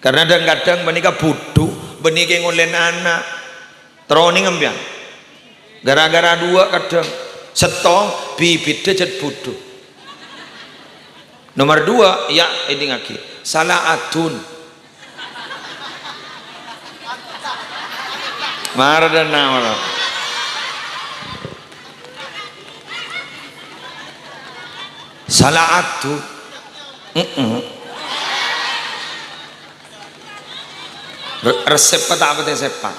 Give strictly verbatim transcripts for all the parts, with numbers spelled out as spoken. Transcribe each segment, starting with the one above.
Karena dhâng-kadhâng panèka budhu, bânnè kè ngollèna ana'. Terro onèng sampèyan. Gara-gara duwâ' kadhâng. Sèttong, bibidhâ jhât budhu. Nomor dua, ya, èdingngaghi. Sala adun. Mara dâna mara. Sala adun. Mm-mm. Re-, resep apa tak apa resep, Pak?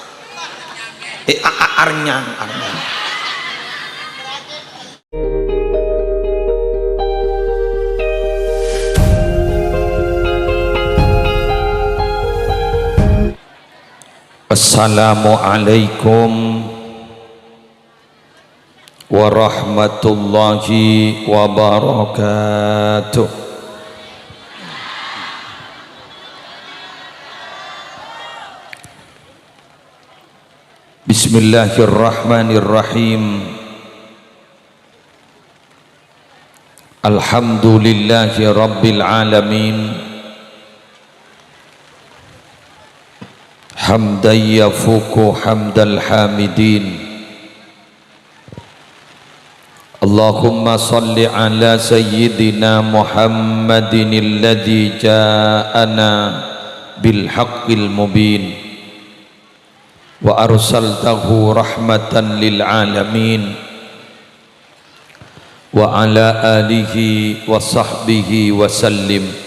Eh, a-, a-, arnyang, arnyang. Assalamualaikum warahmatullahi wabarakatuh. Bismillahirrahmanirrahim. Alhamdulillahi rabbil alamin. Hamdan yafuqu hamdal hamidin. Allahumma shalli ala sayyidina Muhammadin alladzi ja'ana bil haqqil mubin. Wa arsaltahu rahmatan lil alamin. Wa ala alihi wa sahbihi wa sallim.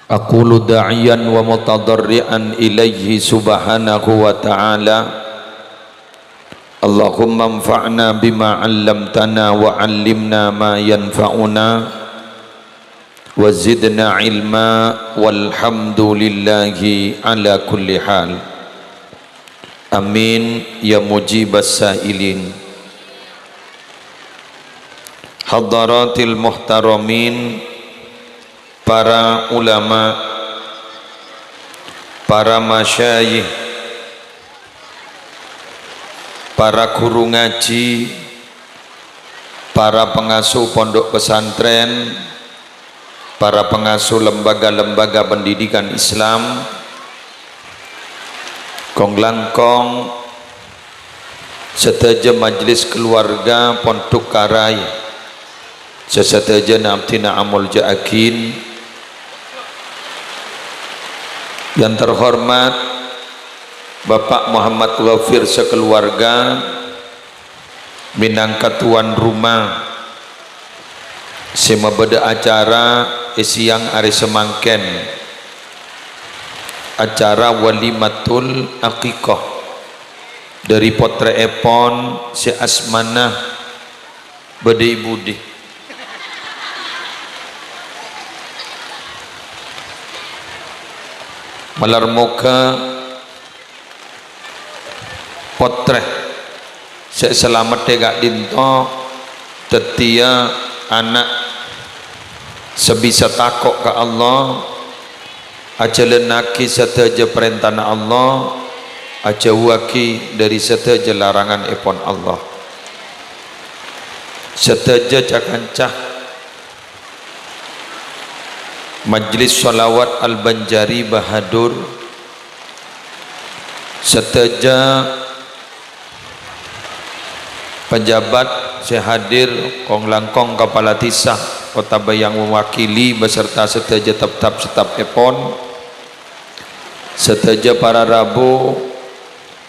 Aqulu da'iyan wa mutadarri'an ilaihi subhanahu wa ta'ala. Allahumma anfa'na bima 'allamtana wa 'allimna ma yanfa'una wa zidna ilma, walhamdulillahi ala kulli hal. Amin, ya mujibas sa'ilin. Hadaratil muhtaramin, para ulama, para masyayikh, para guru ngaji, para pengasuh pondok pesantren, para pengasuh lembaga-lembaga pendidikan Islam, kong-langkong sadhâjâ majelis keluarga Pondok Karai, sè sadhâjâna abdhina amolja'aghin. Yang terhormat Bapak Muhammad Ghafir sekeluarga, mènangka tuan rumah sè mabâdâ acara è sèyang arè samangkèn, acara walimatul aqiqah dhâri pottrèèpon sè asmana bâdâ è budi. Malar moghâ pottrè sè salameddhâ ka'dinto dhâddhiyâ ana' sè bisa tako' ka Allah, ajhâlânnaghi sadhâjâ parèntana Allah, ajhâuwâghi dhâri sadhâjâ laranganèpon Allah. Sadhâjâ ca-kanca Majlis Shalawat Al-Banjari Bahadur, sadhâjâ pejabat sè hadir, kong-langkong kapala dhisa otabâ yang mewakili beserta sadhâjâ tep-tep stafèpon, sadhâjâ para rabu,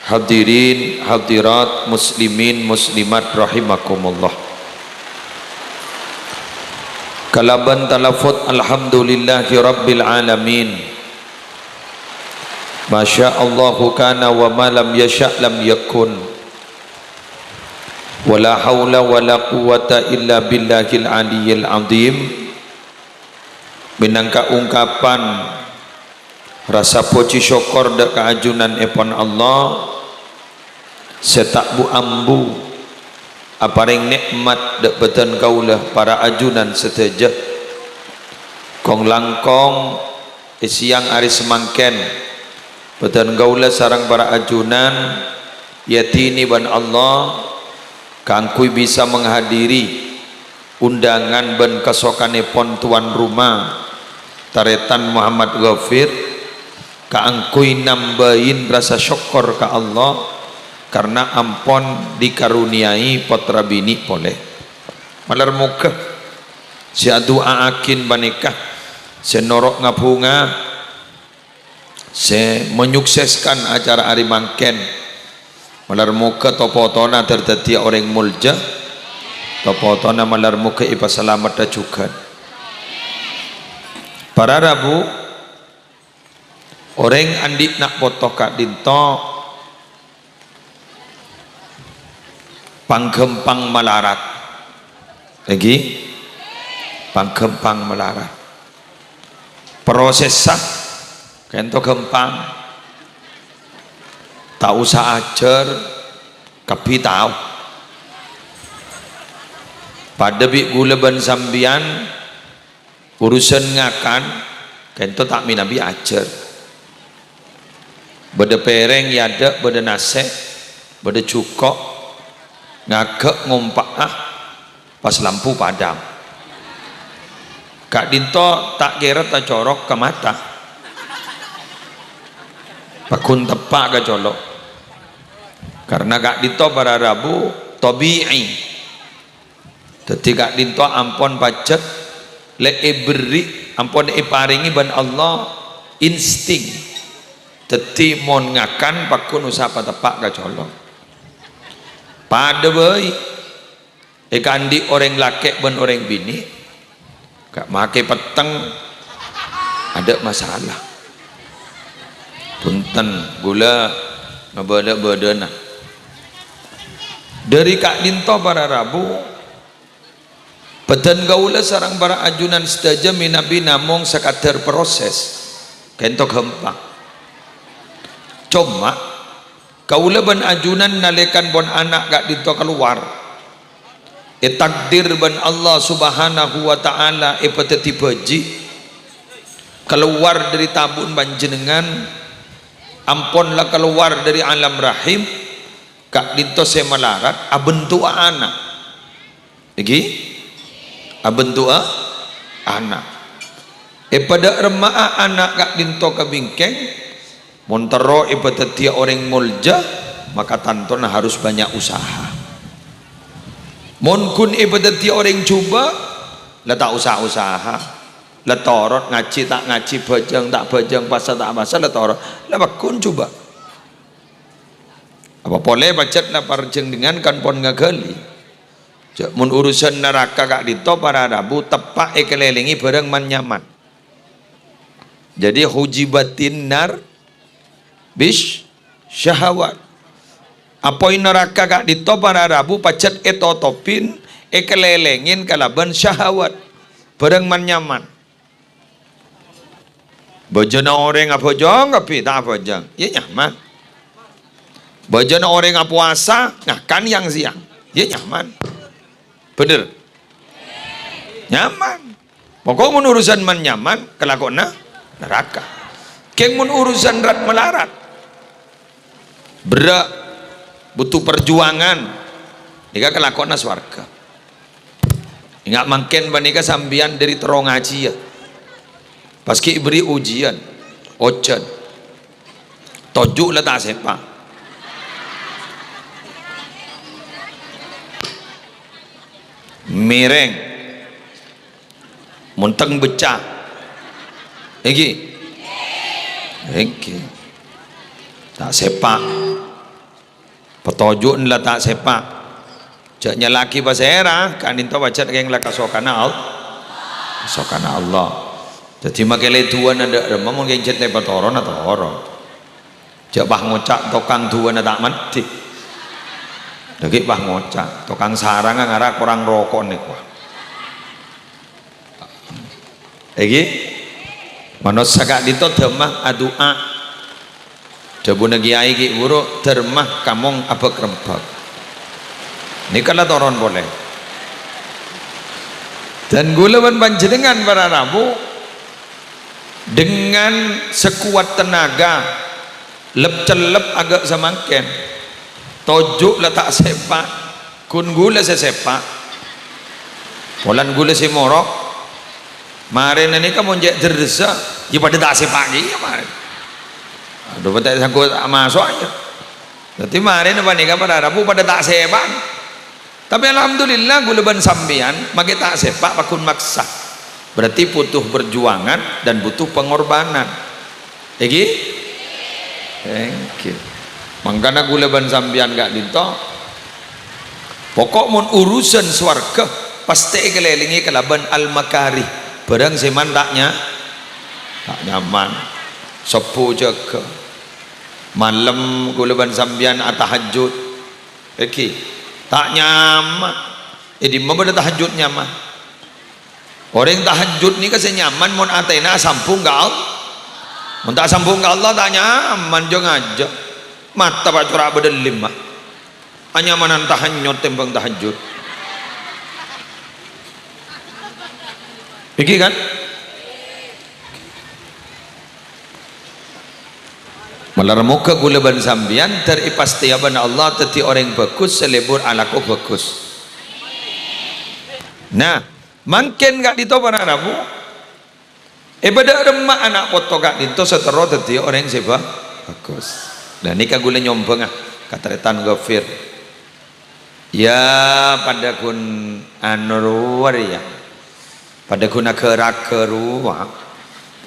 hadirin, hadirat, muslimin, muslimat rahimakumullah. Kalabân talafut alhamdulillahi rabbil alamin. Masya Allahu kana wa ma lam yasya' lam yakun. Wa la haula wa la quwwata illa billahil aliyyil azim. Mènangka ungkapan rasa pojhi sokkor dhâ' ka ajunanèpon Allah sè ta' bu-ambu aparèng nè'mat dhâ' bâdân kaulâ para ajunan sadhâjâ. Kong-langkong è sèyang arè samangkèn, bâdân kaulâ sareng para ajunan èadhinè bân Allah kaangghuy bisa menghadiri undangan bân kasokanèpon tuan rumah, tarètan Muhammad Ghafir, kaangghuy nambâi rasa sokkor ka Allah karna ampon dikaruniai pottra binè' polè. Malar moghâ sè adu'a'aghin panèka sè noro' ngabhunga, sè menyukseskan acara arè mangkèn. Malar moghâ to-potona dhâddhiyâ orèng molja, to-potona malar moghâ èpasalameddhâ jhughân. Para rabu, orèng andi' na' poto ka'dinto pangghâmpang malarat. Èngghi? Pangghâmpang malarat. Prosessa kento ghâmpang. Ta' osa ajhâr, kabbhi tao. Padâ bi' ghulâ bân sampèyan, urusan ngakan, kento ta' mènabi ajhâr. Bâdâ pèrèng è adâ', bâdâ nasè', bâdâ jhuko', ngaghâ' ngompa'a, pas lampu padang. Ka'dinto ta' kèra tacorok ka mata. Pagghun teppa' ka colo'. Karna ka'dinto para rabu tabi'i. Dhâddhi ka'dinto ampon pajhât lè èberri', ampon èparèngè bân Allah insting. Dhâddhi mon ngakan pagghun osa pateppa' ka colo'. Padâ bhâi èkaandi' orèng lakè' bân orèng binè', ga' makè petteng, adâ' masalah. Bhunten, ghulâ ngabâlâ bâdâna. Dhâri ka'dinto para rabu, bhâdhân kaulâ sareng para ajunan sadhâjâ mènabi namong sakadhâr proses, kento ghâmpang. Coma, kaulâ bân ajunan nalèkan pon ana' ka'dinto kalowar, ètakdir bân Allah Subhanahu wa Ta'ala èpadhâddhi bhâji', kalowar dhâri tabu'en panjhennengngan, ampon la kalowar dhâri alam rahim, ka'dinto sè malarat abhânto'a ana'. Èngghi? Abhânto'a ana'. Èpadâ'remma'a ana' ka'dinto ka bingkèng, mon terro èpadhâddhiyâ orèng molja, maka tantona harus banyak usaha. Mon ghun èpadhâddhiyâ orèng jhubâ', la ta' osa usaha. La toro' ngajhi ta' ngajhi, bhâjâng ta' bhâjâng, pasa ta' pasa, la toro'. La pagghun jhubâ'. Apa polè pajhât la parjhângnengan kan pon ngaghâli. Jhâ' mon urusan naraka ka'dinto para rabu teppa' èkalèlèngè bhârâng man-nyaman. Jadi hujibatin nar bis syahawat. Apoy naraka ka'dinto para rabu pajhât ètotobin, èkalèlèngè kalabân syahawat. Bhârâng man-nyaman. Bhâjâna orèng abhâjâng kabbhi, ta' abhâjâng. Iyâ nyaman. Bhâjâna orèng apowasa, ngakan yang-sèyang. Iyâ nyaman. Bhender? Nyaman. Pokok mon urusan man-nyaman, kalakowanna naraka. Kèng mon urusan rat-malarat, berrâ', butuh perjuangan, nèka kalakowanna sowarga. Enga' mangkèn panèka sampèyan dhâri terro ngajhiyâ. Pas ghi' èberri' ujian, ojhân. Toju' la ta' sèpa'. Mèrèng. Montèng becca. Èngghi? Èngghi. Ta' sèpa'. Patoju'na la ta' sèpa'. Jhâ' nyalaaghi pasèra, ka'dinto pajhât kèng la kasokanna Al-, kasokanna Allah. Dhâddhi makè lè du'âna dâ' remma mon kèng jhât lè patoron, atoro'. Jhâ' pas ngoca' tokang du'âna ta' mandhi. Dhâggi' pas ngoca', tokang sarangnga ngara korang roko' nèko. Èngghi? Manossa ka'dinto dhâmma adu'a. Dhâbuna kèyaè ghi' bhuru, dhâremma kamong abhâk-rembhâk. Nèka la toron polè. Dan ghulâ bân panjhennengngan para rabu, dengan sekuat tenaga, lep-cellep aghâ' samangkèn, toju' la ta' sèpa', ghun ghulâ sè sèpa'. Polana ghulâ sè morok, Marèna nèka mon cè' derressa, ya padâ ta' sèpa' kèya marèna. Adhu, ta' sangghu ta' maso' aja. Dhâddhi marèna panèka para rabu padâ ta' sèpa'. Tapè alhamdulillah, ghulâ bân sampèyan makè ta' sèpa' pagghun maksa. Berarti butuh perjuangan dan butuh pengorbanan. Èngghi? Thank you. Mangkana ghulâ bân sampèyan ka'dinto, pokok mon urusan sowarghâ, pastè èkalèlèngè kalabân al-makarih, bârâng sè man ta' nya-, ta' nyaman. Sobbhu jâgâ. Malem ghulâ bân sampèyan atahajjud. Èngghi, ta' nyaman. È dimma bâdâ tahajjud nyaman? Orèng tahajjud nèka sè nyaman mon atèna asambhung ka Allah. Mon ta' asambhung ka Allah, ta' nyaman, jâ-ngajâ. Mata pa' cora' bâdâ lèma. Anyamanan tahanyut tèmbhâng tahajjud. Èngghi kan? Malar moghâ ghulâ bân sampèyan dâr èpastèya bân Allah dhâddhi orèng bhâghus sè lebur alako bhâghus. Nah, mangkèn ka'dinto para rabu, èbâdâ remma ana' poto ka'dinto sè terro dhâddhi orèng sè bhâ-, bhâghus. Lah nèka ghulâ nyombhângnga ka tarètan Ghafir. Ya, padâ ghun anu rowa rèya. Padâ ghun aghâ-raghâ rowa.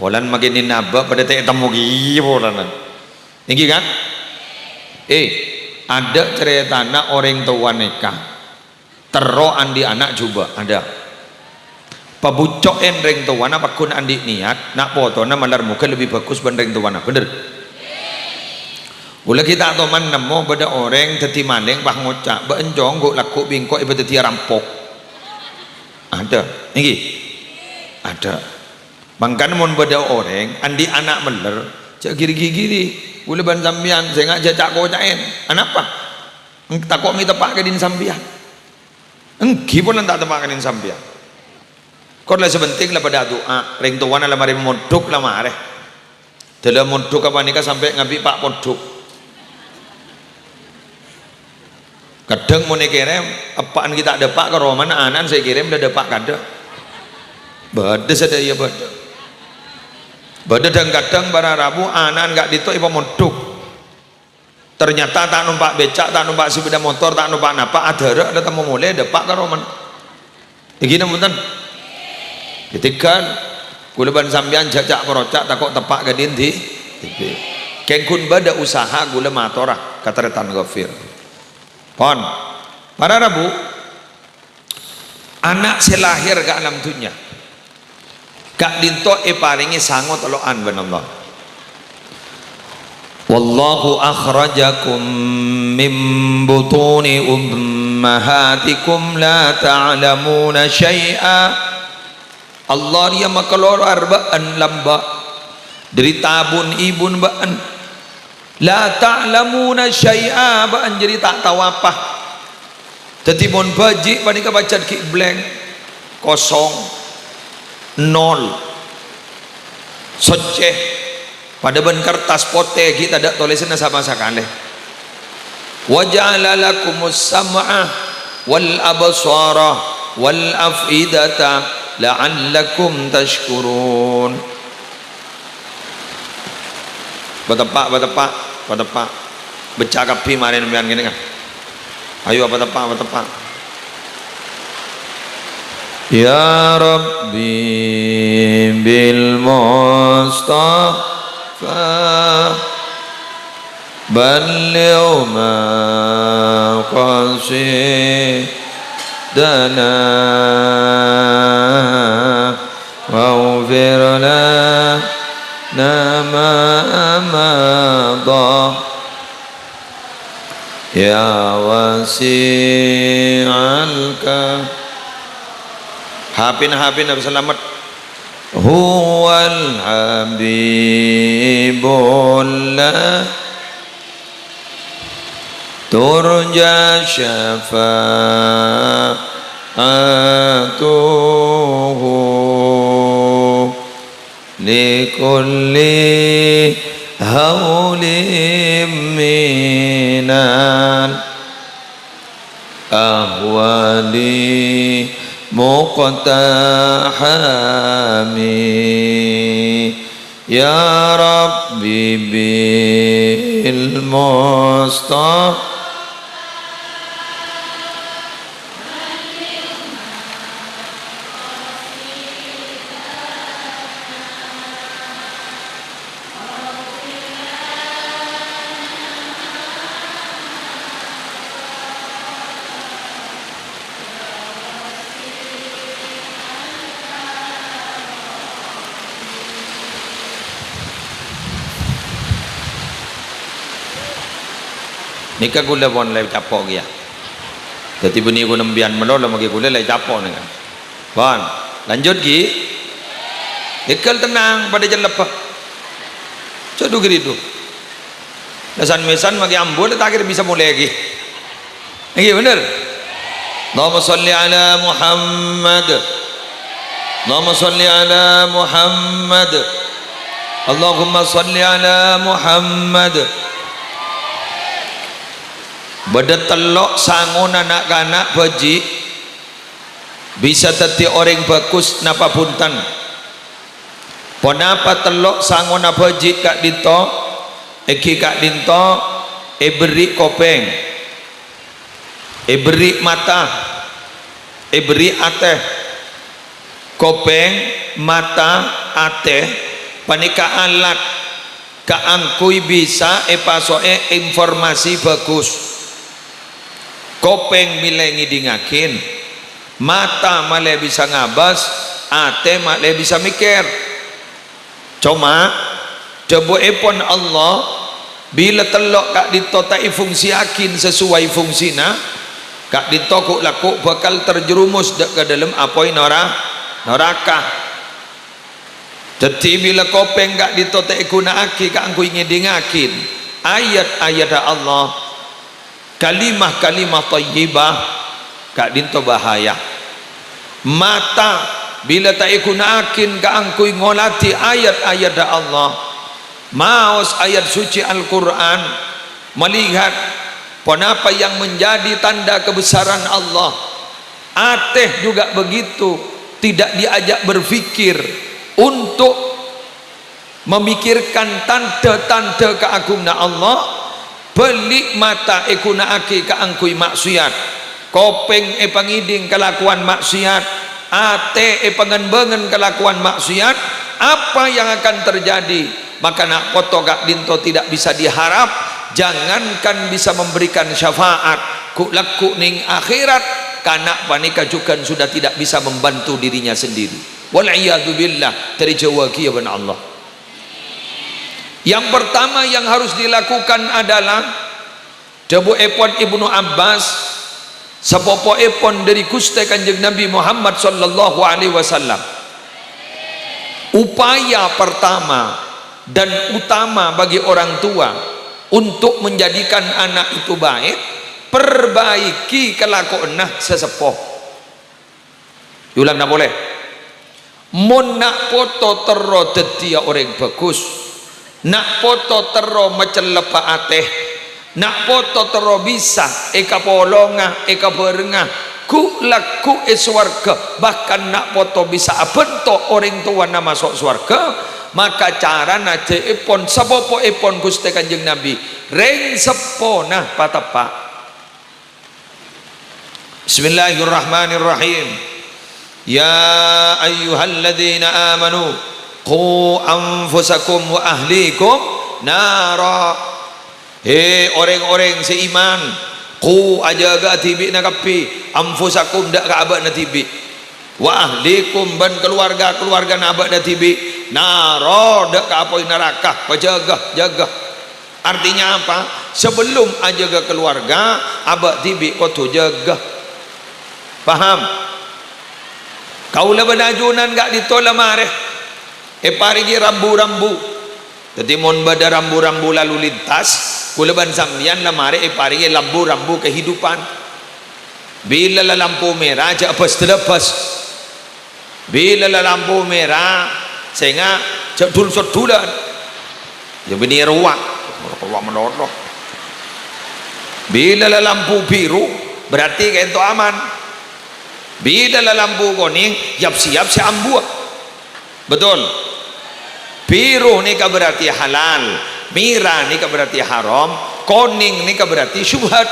Polana makè nènabâ padâ ta' ètemmo kèya polana. Èngghi, kan? Eh, adâ' carètana orèng towa nèka. Terro andi' ana' jhubâ', adâ'. Pabucco'è rèng towana pagghun andi' niyat, na' potona malar moghâ lebbi bhâghus bân rèng towana, bhender? Ghulâ ghi' ta' toman nemmo bâdâ orèng dhâddhi malèng, pas ngoca', "Bâ'en cong ghu' lagghu' bi' engko' èpadhâddhiyâ rampok." Adâ', èngghi? Adâ'. Mangkana mon bâdâ orèng andi' ana' mèller, jhâ' ghiri-ghiri. Ghulâ bân sampèyan sènga' jhâ' ca'-koca'è. Anapa? Tako' mè' teppa' ka dhin sampèyan. Èngghi polana ta' teppa' ka dhin sampèyan. Kor la sè pentèng la padâ adu'a, rèng towana la marè mondhuk la marè. Dâlâ mondhuk panèka sampè' ngabi' pa' pondhuk. Kadhâng mon èkèrèm, eppa'en ghi' ta' dâpa' ka romana, ana'en sè èkèrèm la dâpa' kadâ'. Bâdâ sadhâjâ bâdâ. Bâdâ dhâng-kadhâng para rabu ana'en ka'dinto èpamondhuk. Ternyata ta' nompa' bèca', ta' nompa' sepeda motor, ta' nompa' napa', adârâ' la temmo molè dâpa' ka romana. Èngghi napa bhunten? Ètèghâl, ghulâ bân sampèyan jhâ' ca'-paroca' tako' teppa' ka dhin dhi-, dhibi'. Kèng ghun bâdâ usaha ghulâ matora ka tarètan Ghafir. Pon. Para rabu, ana' sè lahèr ka alam dhunnya. Ka'dinto èparèngè sango tello'an bân Allah. "Wallahu akhrajakum min butuni ummahatikum la ta'lamuna syai'a." Allah rèya makalowar bâ'en lambâ' dhâri tabun ibun bâ'en. La ta'lamuna syai'a, bâ'en jârèya ta' tao apa. Dhâddhi, mon bhâji' panèka pajhât ghi' blank, kosong, nol, soccè, padâ bân kertas potè ghi' tadâ' tolèsanna sama sakalè. "Wa ja'ala lakumus sam'a wal absara wal af'idata la'allakum tasykurun." Pateppa', pateppa', pateppa'. Bâca kabbhi marè sampèyan kènè', kan? Ayo, pateppa', pateppa'. Ya Rabbi bil Mustafa balligh maqasidana. Waghfir lana ma madha, ya wasi'al ka-, hapin, hapin, hapin, selamet. Huwal habibullah turja syafa'atuhu likulli haulim minal ahwali مقتحم يا رب بالمصطفى. Nèka kaulâ pon la ècapo' kèya. Dhâddhi bânnè ghun empiyan malolo maghi kaulâ la ècapo' nèka. Pon, lanjut ghi. Èghâl tennang, padâ cellebbhâ. Jhâ' du-ghâri du. La san-mèsan maghi ambu la ta' kèra bisa molè ghi. Èngghi, bhender? Allahumma shalli ala Muhammad. Allahumma shalli ala Muhammad. Allahumma shalli ala Muhammad. Bâdâ tello' sangona na'-kana' bhâji' bisa dhâddhi orèng bhâghus napa bhunten? Ponapa tello' sangona bhâji' ka'dinto? Èngghi ka'dinto èberri' kopèng, èberri' mata, èberri' atè. Kopèng, mata, atè panèka alat kaangghuy bisa èpaso'è informasi bhâghus. Kopèng mèlè ngèdingngaghin, mata malè bisa ngabâs, atè malè bisa mèkkèr. Coma, dhâbuèpon Allah, bilâ tello' ka'dinto ta' èfungsiyaghin sasuwai fungsina, ka'dinto ghu'-lagghu' bhâkal terjerumus dâ' ka dâlem apoy nora-, noraka. Dhâddhi, bilâ kopèng ka'dinto ta' èghuna'aghi kaangghuy ngèdingngaghin ayat-ayatta Allah, kalimah-kalimah thayyibah, ka'dinto bahaya. Mata, bilâ ta' èghuna'aghin kaangghuy ngoladhi ayat-ayatta Allah, maos ayat suci Al-Qur'an, melihat ponapa yang menjadi tanda kebesaran Allah. Atè juga begitu, tidak diajak berpikir untuk memikirkan tandhâ-tandhâ kaagunganna Allah, bâli' mata èghuna'aghi kaangghuy ma'siyat, kopèng èpangèding kalakowan ma'siyat, atè èpangèmbângèn kalakowan ma'siyat, apa yang akan terjadi? Maka na' poto ka'dinto tidak bisa diharap, jangankan bisa memberikan syafaat, ghu'-lagghu' neng akhèrat, kana' panèka jhughân sudah tidak bisa membantu dirinya sendiri. Wal iyadzu billah, tarèjhâuwâghiyâ bân Allah. Yang pertama yang harus dilakukan adalah, dhâbuèpon Ibnu Abbas, sapopoèpon dhâri Ghustè Kanjeng Nabi Muhammad sallallahu alaihi wasallam, upaya pertama dan utama bagi orang tua untuk menjadikan anak itu baik, perbaiki kalakowanna sè seppo. Èolangana polè. Mon na' poto terro dhâddhiyâ orèng bhâghus, na' poto terro macellebbhâ atè, na' poto terro bisa èkapolonga, èkabhârengnga, ghu'-lagghu' è sowarghâ, bahkan na' poto bisa abhânto orèng towana maso' sowarghâ, maka carana dhâ'èpon, sapopoèpon Ghustè Kanjeng Nabi, rèng seppona pateppa'. Bismillahirrahmanirrahim. Ya ayyuhalladzina amanu, qu anfusakum wa ahlikum nara. He orèng-orèng sè iman, qu, ajâgâ dhibi'na kabbhi, anfusakum, dâ' ka abâ'na dhibi', wa ahlikum, bân kalowarga-kalowargana abâ'na dhibi', nara, dâ' ka apoy naraka, pajâgâ, jâgâ. Artinya apa? Sebelum ajâgâ kalowarga, abâ' dhibi' kodhu jâgâ. Paham? Kaulâ bân ajunan ka'dinto la marè èparèngè rambu-rambu. Dhâddhi, mon bâdâ rambu-rambu lalu lintas, kaulâ bân sampèyan la marè èparèngè rambu-rambu kehidupan. Bilâ la lampu mèra, jhâ' bâs-dalabâs. Bilâ la lampu mèra, sènga', jhâ' dul-sodulan. Yâ, bânnè rowa. Rowa malolo. Bilâ la lampu biru, berarti kaènto aman. Bilâ la lampu konèng, yap-siyap sè ambuwâ. Betul? Biru nèka berarti halal, mèra nèka berarti haram, konèng nèka berarti syubhat.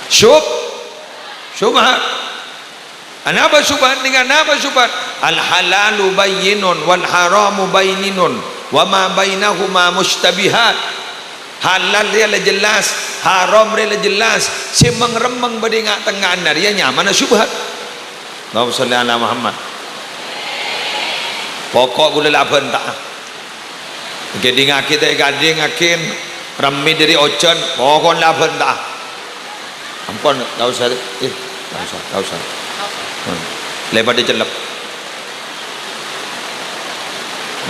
Syub-, syubhat. Anapa syubhat nèka? Anapa syubhat? Al halalu bayyinun wal haramu bayyinun wa ma bainahuma musytabihat. Halal rèya la jelas, haram rèya la jelas. Sè meng-remmeng bâdâ è nga'-tengnga'an rèya nyamana syubhat. Allahumma shalli ala Muhammad. Poko' ghulâ la abhânta'a. Èkèdingngaghi ta' èkèdingngaghi, rammè dâri ojhân, pokok la abhânta'a. Ampon, ta' osa, eh, ta' osa, ta' osa. Hmm. Lè padâ cellep.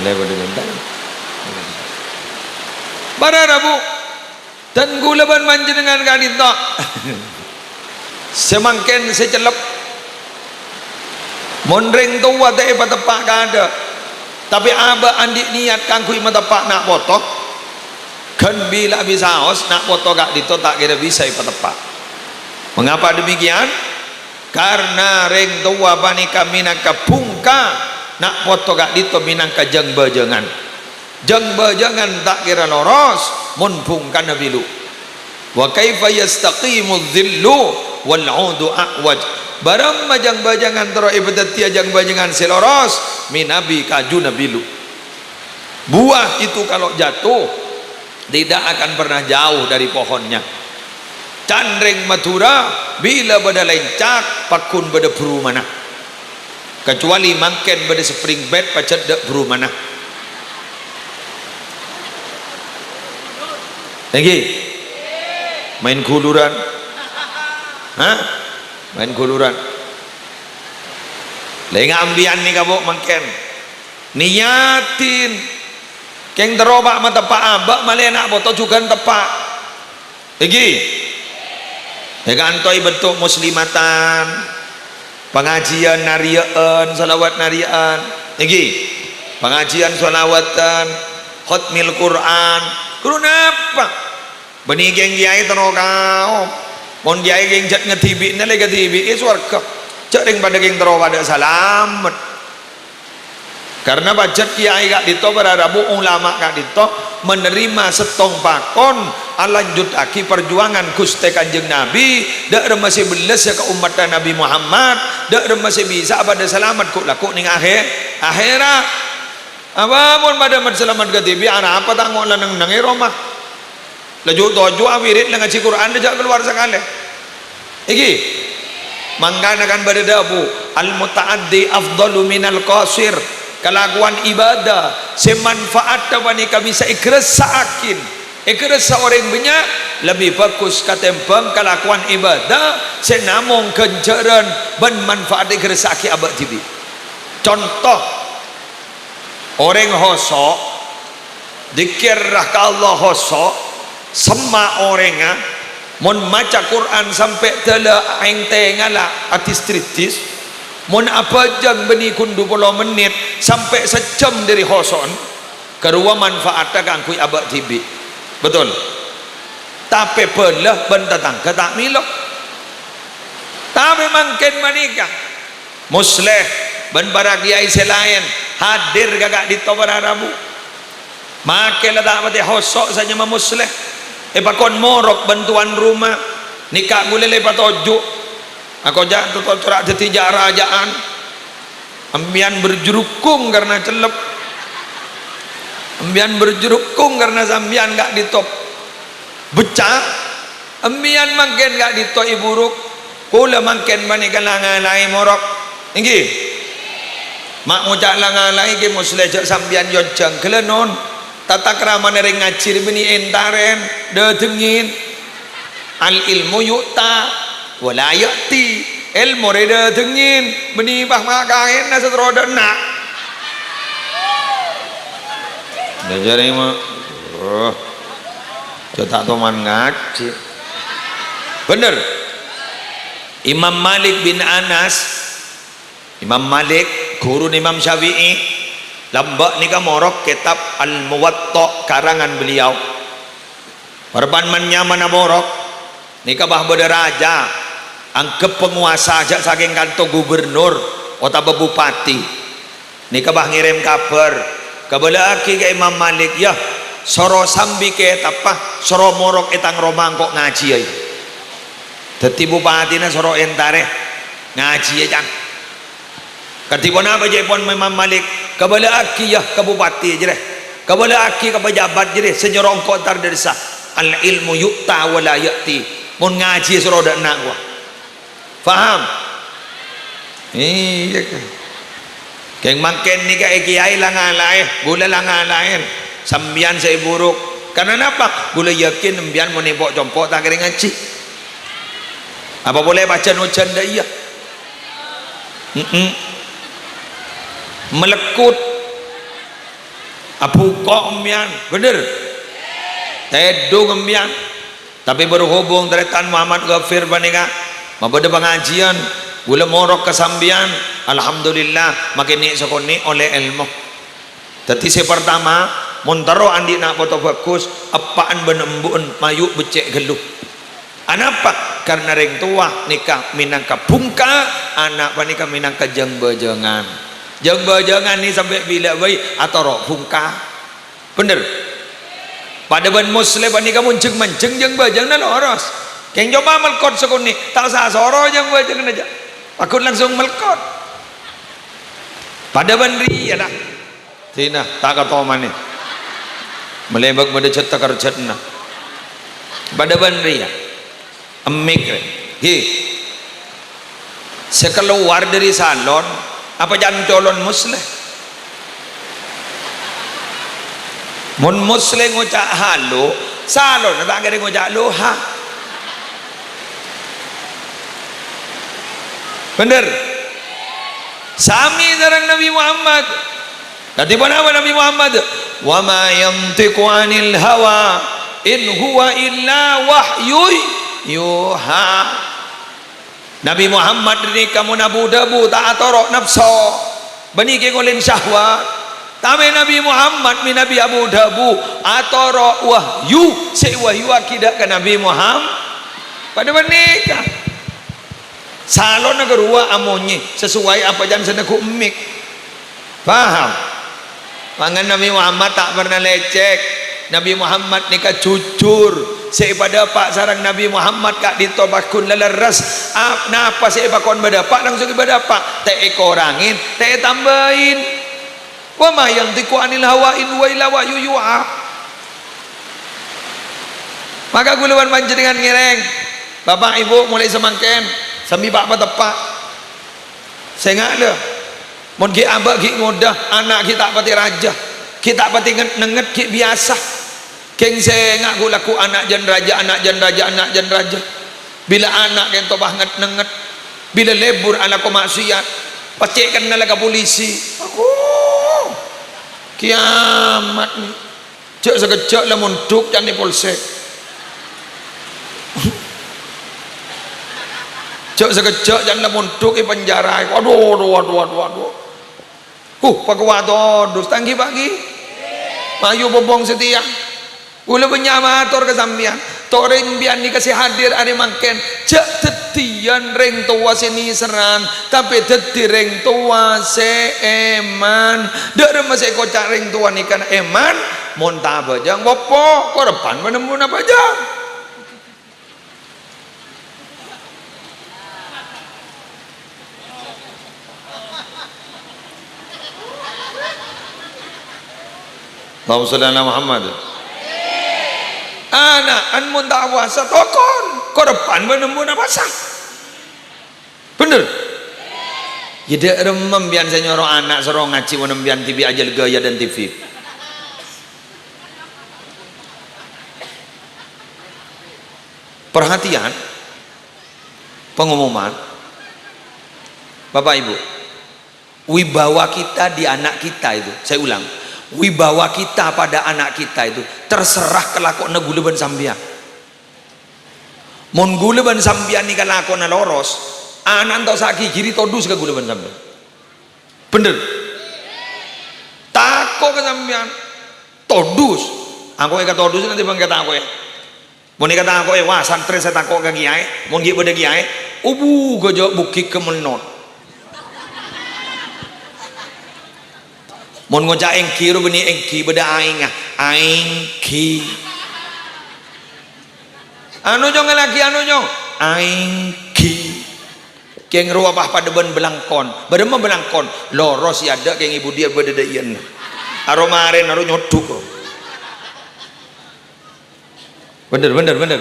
Lè padâ cellep. Para rabu, dân ghulâ bân panjhennengngan ka'dinto. Sè mangkèn sè cellep. Mon rèng towa ta' èpateppa' kaadâ', tapè abâ' andi' niyat kaangghuy mateppa' na' poto, ghân bilâ bisaos na' poto ka'dinto ta' kèra bisa èpateppa'. Mengapa demikian? Karna rèng towa panèka mènangka bhungka, na' poto ka'dinto mènangka jâng-bâjângan. Jâng-bâjângan ta' kèra loros mon bhungkana bilu. Wa kaifa yastaqimu dhillu wal 'udu a'waj. Bârâmma jâng-bâjângan terro èpadhâddhiyâ jâng-bâjângan sè loros, mènabi kajuna bilu. Buah itu kalau jatuh, tidak akan pernah jauh dari pohonnya. Can rèng Madhurâ, bilâ bâdâ lèncak, pagghun bâdâ bhrumana. Kacuali mangkèn bâdâ spring bed pajhât dâ' bhrumana. Èngghi? Maèn ghuluran? Hah? Maèn ghuluran? Lènga' ambiyân nèka, Bu', mangkèn. Niyaddhin. Kèng terro, Pa', mateppa' abâ', malè na' poto jhughân teppa'. Èngghi? Èkantoy bentuk muslimatan, pangajiyân nariya'an, shalawat nariya'an. Èngghi? Pangajiyân shalawatan, khotmil Qur'an. Ghuru napa? Bânnè kèng kèyaè terro kaom. Mon kèyaè kèng jhât ngadibi'na lè kadibi'i sowarghâ. Jhâ' rèng padâ kèng terro padâ salamet. Karna pajhât kèyaè ka'dinto para rabu, ulama ka'dinto menerima sèttong pakon alanjhuttaghi parjuwangan Ghustè Kanjeng Nabi, dâ' remma sè bellâs ka ommatta Nabi Muhammad, dâ' remma sè bisa'a padâ salamet ghu'-lagghu' neng ahè-, ahèra'. Apa mon padâ mat-salamet kadibi', arapa ta' ngo' la neng-neng è roma? La ju'-toju' awirid la ngajhi Qur'an, la jhâ' kalowar sakalè. Èngghi. Mangkana kan bâdâ dhâbu, "Al-muta'addi afdalu minal qasir." Kalakowan ibadah sè manfaatta panèka bisa èkarassaaghi, èkarassa orèng bânnya', lebbi bhâghus katèmbhâng kalakowan ibadah sè namong ghânjhârân bân manfaat èkarassaaghi abâ' dhibi'. Conto, orèng hoso', Dzikir ka Allah hoso', semma' orèngnga, mon maca Qur'an sampè' dâlâ aèng tèngala adis-driddis, mon abhâjâng bânnè ghun du polo mennit sampè' sajjhâm dâri hoso'en, ghâruwa manfaatta kaangghuy abâ' dhibi'. Betul? Tapè bhâlâ bân tatangghâ ta' mèlo. Tapè mangkèn panèka, Musleh bân para kèyaè sè laèn hadir ka ka'dinto para rabu. Makè la ta' patè hoso' sè nyama Musleh. Èpakon morok bân towan roma. Nèka ghulâ la èpatoju'. Akoca' toto cora' dhâddhi ja'-raja'an. Sampèyan berjerukung karna cellep. Sampèyan berjerukung karna sampèyan ka'dinto becca'. Sampèyan mangkèn ka'dinto èburuk, kaulâ mangkèn panèka la ngalaè morok. Èngghi? Ma' ngoca' la ngalaè Kè Musleh jhâ' sampèyan èonjhâng ghellâ' non. Tata kramana rèng ngajhi rè bânnè èntarèn, dâtengngin. Al ilmu yu'ta wa la ya'ti. Èlmo rè dâtengngin, bânnè pas ma' kaènna sè terro dâ' enna'. Bhâjârè ma-, oh. Jhâ' ta' toman ngajhi. Bhender. Imam Malik bin Anas, Imam Malik, ghuruna Imam Syafi'i, lambâ' nèka morok kètab Al-Muwatta karangan beliau. Parappa'na nyamana morok, nèka bâ' bâdâ rajâ. Anggep panguwasa, jhâ' sakèng kanto gubernur otabâ bupati. Nèka bâ ngèrèm kabhâr, "Kabâlâ'aghi ka Imam Malik, yâ, soro sambi kètabbhâ, soro morok è tang roma engko' ngajhiyâ." Dhâddhi bupatina soro èntarè ngajhiyâ, can. Kadhi ponapa ca'èpon Imam Malik? "Kabâlâ'aghi, yâ, ka bupati jârèya. Kabâlâ'aghi ka pejabat jârèya sè nyoro engko' entar dâri sa. Al-ilmu yu'ta wa la ya'ti." Mon ngajhi soro dâ' enna' wa. Paham? Iyâ, Ka. Kèng mangkèn nèka è kèyaè la ngalaè, ghulâ la ngalaè. Sampèyan sè èburuk. Karna napa? Ghulâ yakin sampèyan mon èpo'-compo' ta' kèra ngajhi. Apa polè pajhân ojhân dâ' iyâ? Mm-mm. Malekkut. Abhuko' sampèyan, bhender? Tèdung sampèyan. Tapè berhubung tarètan Muhammad Ghafir panèka mabâdâ pangajhiyân, ghulâ morok ka sampèyan, alhamdulillah, makè nè'-sakonè' ollè èlmo. Dhâddhi sè partama, mon terro andi' na' poto bhâghus, eppa'en bân embu'en mayu' beccè' ghâllu. Anapa? Karna rèng towa nèka mènangka bhungka, ana' panèka mènangka jâng-bâjângan. Jâng-bâjângan nè sampè' bilâ bhâi atoro' bhungka. Bhender? Padâ bân Musleh panèka mon jâng-manjâng jâng-bâjânganna loros. Kèng coba malekkot sakonè', ta' osa soro jâng-bâjânganna jâ'. Paggun langsung malekkot. Padâ bân rèya, la. Dina, ta' katomanè. Malèbâk bâdâ jhât-kerjhâtna. Padâ bân rèya. Emmik rè. Ghi. Sè kalowar dâri salon, apa can colon Musleh? Mon Musleh ngoca' halo, salonna ta' kèra ngoca' loha. Bhender? Samè sareng Nabbhi Muhammad. Dhâddhi ponapa Nabbhi Muhammad? "Wa ma yantiqu 'anil hawa, in huwa illa wahyu yuha." Nabbhi Muhammad nèka mon abu-dhâbu ta' atoro' napso, bânnè kèng olèn syahwat. Tapè Nabbhi Muhammad mènabi abu-dhâbu atoro' wahyu sè èwahyuwaghi dâ' ka Nabbhi Muhammad. Padâ bân nèka. Salonna ghâruwa amonyè sasoway apa can sè neggu' emmik. Paham? Mangkana Nabbhi Muhammad ta' parna lècèk. Nabbhi Muhammad nèka jujur. Sè èpadâpa' sareng Nabbhi Muhammad ka'dinto paggun la lerres. Ap-, napa sè èpakon bâdâpa' langsung èbâdâpa'. Ta' èkorangin, ta' ètambâin. "Wa ma yantiqu 'anil hawa in huwa illa wahyu yuha." Maka ghulâ bân panjhennengngan ngèrèng, Bapa', Ibu, molaè samangkèn, sambi pa'-pateppa'. Sènga', lè. Mon ghi' abâ' ghi' ngodâ, ana' ghi' ta' patè rajâ, ghi' ta' patè nget-nengnget, ghi' biyasa. Kèng sènga' ghu-lagghu ana' jân rajâ, ana' jân rajâ, ana' jân rajâ. Bilâ ana' kènto pas nget-nengnget, bilâ lebur alako ma'siyat, pas cè' kennalla ka polisi. Aduh, kiamat nè. Jhâ' sakejjhâ' la mondhuk can è polsek. Jhâ' sakejjhâ' can la mondhuk è penjara. Aduh, aduh, aduh, aduh, aduh. Huh, pakowat todus, ta' ènggi, Pa', ghi? Mayu pompong satèya. Ghulâ bânnya' mator ka sampèyan. To' rèng sampèyan nèka sè hadir arè mangkèn, jhâ' dhâddhiyân rèng towa sè nèserran, tapè dhâddhi rèng towa sè èman. Dâ' remma sè èkoca' rèng towa nèka èman? Mon ta' abhâjâng, popo, korebbhân panembuna abhâjâng. Allahumma sholli ala Muhammad. Ana'en mon ta' powasa, tokon. Korebbhân bân embuna pasa. Bhender? Yâ, dâ' remma sampèyan sè nyoro ana' soro ngajhi mon sampèyan dhibi' ajhâl ghâjâ dan T V. Perhatian, pengumuman. Bapak Ibu, wibawa kita di anak kita itu, saya ulang, wibawa kita pada anak kita itu terserah ka lako'na ghulâ bân sampèyan. Mon ghulâ bân sampèyan nèka lako'na loros, ana'na ta' osa aghigiri todus ka ghulâ bân sampèyan. Bhender? Tako' ka sampèyan. Todus. Engko' èkatodus nanti bân èkatako'è. Mon èkatako'è, wah, santrè sè tako' ka kiyaè. Mon ghi' bâdâ kiyaè, Obu, gajâ' bukik ke menot. Mon ngoca' ènggi, ro bânnè ènggi, bâdâ aèngnga. Aènggi. Anu, Cong, lagi anu, Cong. Aènggi. Kèng rowa pas padâ bân bâlangkon. Bârâmma bâlangkon? Loros è adâ', kèng è budi bâdâ dâ' iyâ. Aro marèn, aro nyodhuk. Bhender, bhender, bhender.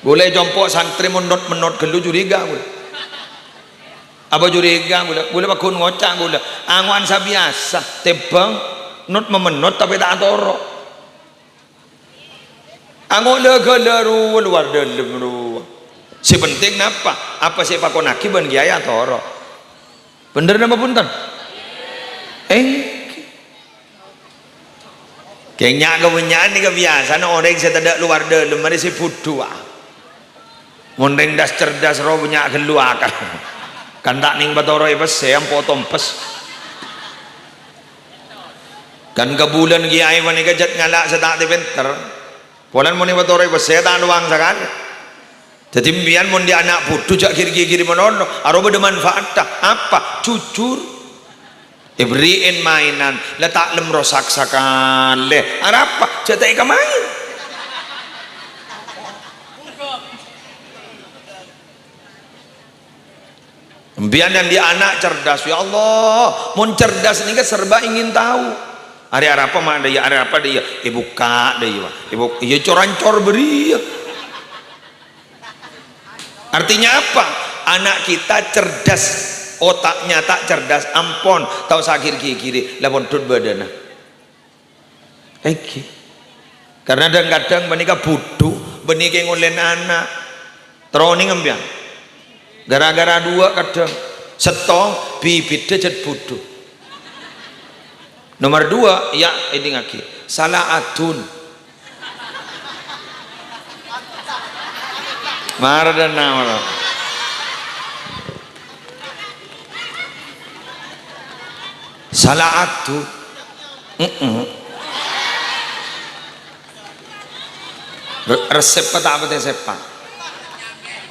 Ghulâ è compo' santrè mon not-menot ghâllu curiga ghulâ. Apa curiga ghulâ? Ghulâ pagghun ngoca' ghulâ. Ango'an sabiyasa, tèmbhâng not-mamennot tapè ta' atoro'. Ango' la-ghâlâ rowa, lowar dâlem rowa. Sè penting napa? Apa sè èpakonnaghi bân kèyaè atoro'. Bhender napa bhunten? Ènggi. Kèng nya'-kabânnya'an nèka biyasana orèng sè tadâ' lowar dâlem, marè sè budhu, ah. Mon rèng das-cerdas rowa nya' ghâllu akal. Kan ta' nèng patoro' è pèssè, ampo tompes. Kan kabulân kèyaè panèka jhât ngala' sè ta' tè pènter. Polana mon èpatoro' è pèssè ta' lowang sakalè. Dhâddhi, empèyan mon dâri ana' budhu jhâ' ghi-, ghi-, ghi-, malolo, aro bâdâ manfaatta. Apa? Jujur. Èberri'in maènan, la ta' lem rosak sakalè. Arapa? Jhâ' ta' èkamaèn. Empèyan yang di ana' cerdas, ya Allah, mon cerdas nèka serba ingin tahu. Arè arapa ma' dâ' iyâ, arè arapa dâ' iyâ, èbukka' dâ' iyâ, Pak. Èbuk-, iyâ cor-ancor bâriyâ. Artinya apa? Anak kita cerdas, otaknya tak cerdas, ampon, ta' osa gir-gigiri, la pondhut bâdâna. Ènggi. Karena dhâng-kadhâng panèka budhu, bânnè kèng ollèna ana'. Terro onèng empèyan. Gara-gara duwâ' kadhâng. Sèttong, bibidhâ jhât budhu. Nomor dua, ya, èdingngaghi. Sala adun. Mara dâna, mara. Sala adun. Mm-mm. Re-, resep apa ta' apa resep, Pak?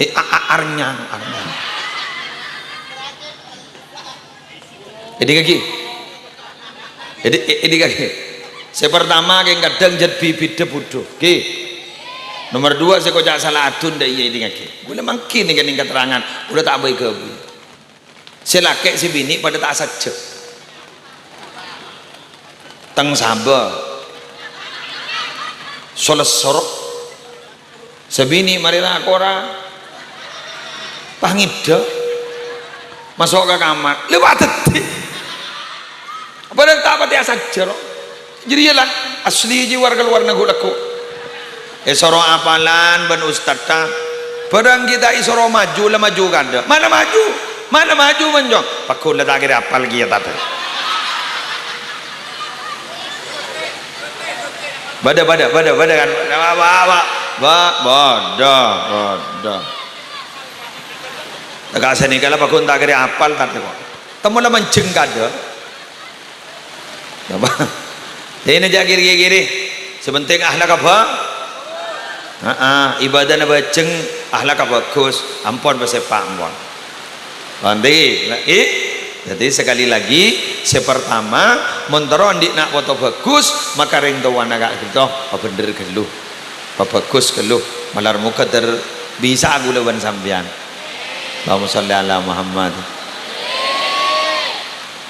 Eh, a-, a-, arnyang, arnyang. Èdingngaghi. Èdi-, è-, èdingngaghi. Sè pertama, kèng kadhâng jhât bibidhâ budhu. Ghi. Nomor dua, sè koca' sala adun, dâ' iyâ èdingngaghi. Ghulâ mangkèn nèng-kènèng katerrangan. Ghulâ ta' bhâi ghâbây. Sè lakè' sè binè' padâ ta' sajjhâ. Teng sabâ. Solessor. Sè binè' marè ra-kora. Pas ngèdhâ. Maso' ka kamar. Lèbât dhâddhi. Padahal ta' patè asajjhâ, ro. Jârèya la, asli jiyâ war-kalowar nèko-lèko. Èsoro apalan bân ustadda. Bârâng kita èsoro maju, la maju kandhâ. Mana maju? Mana maju, Manjong? Pagghun la ta' kèra apal kèya, tadâ. Bâdâ, bâdâ, bâdâ, bâdâ, kan? Wa, wa, wa. Wa, bâdâ, bâdâ. Ka sè nèka la pagghun ta' kèra apal, tadâ, kok. Temmo la manjeng kandhâ. Napa? Dina jhâ' giri-giri. Sè penting akhlakka bhâ-, heeh, ibadahna bhâjheng, akhlakka bhâghus. Ampon, Pak, sè pa', ampon. Nanti, lagi. Jadi, sekali lagi, sè pertama, mon terro andi' na' poto bhâghus, maka rèng towana ka'dinto pabhendher ghâllu. Pabhâghus ghâllu. Malar moghâ ter-, bisa ghulâ bân sampèyan. Allahumma sholli ala Muhammad.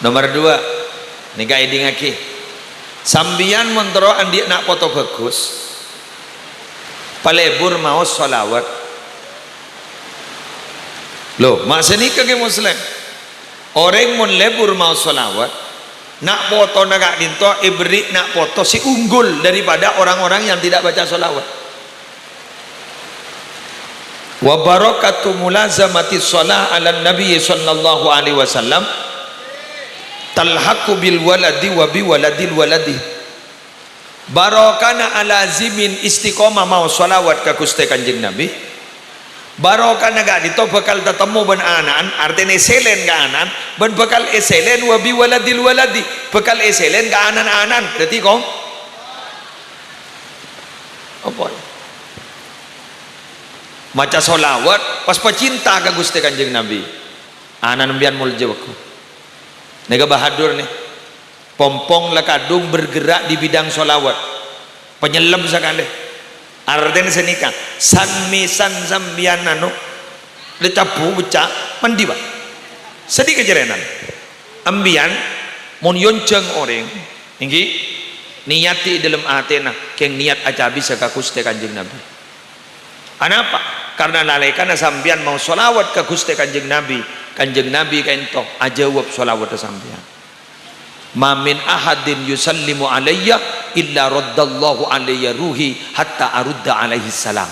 Nomor dua, nèka èdingngaghi. Sampèyan mon terro andi' na' poto bhâghus, palebur maos shalawat. Lho, ma' sanèka kè Muslim. Orèng mon lebur maos shalawat, na' potona ka'dinto èberri' na' poto sè unggul daripada orang-orang yang tidak baca shalawat. Wa barakatu mulazamati shalah 'alan Nabi sallallahu alaihi wasallam talhaqu bil waladi wa bi waladil waladi. Barokana alazimin istiqomah maos shalawat ka Ghustè Kanjeng Nabi. Barokana ka'dinto bhâkal tatemmo bân ana'an, artèna èsèlèn ka ana'an, bân bhâkal èsèlèn wa bi waladil waladi, bhâkal èsèlèn ka anan-anan. Berarti kong-, apa? Maca sholawat, pas pacinta ka Ghustè Kanjeng Nabi. Ana' sampèyan molja, bhâko. Nèka bahadur, nè. Pong-pong la kadhung bergerak di bidang sholawat. Panyellem sakalè. Artèna sanèka, san-mèsan sampèyan anu, la cabbhu beccè', mandi, Pak. Sèdhi kacerènan. Sampèyan, mon èyonjhâng orèng, ènggi, niyadhi è dhâlem atèna, kèng niyat acabisa ka Ghustè Kanjeng Nabi. Anapa? Karna nalèkana sampèyan mau sholawat ka Ghustè Kanjeng Nabi, Kanjeng Nabi ka'ènto ajâwâb sholawatta sampèyan. "Ma min ahadin yusallimu alayya illa raddallahu alayya ruhi hatta arudda alaihi salam."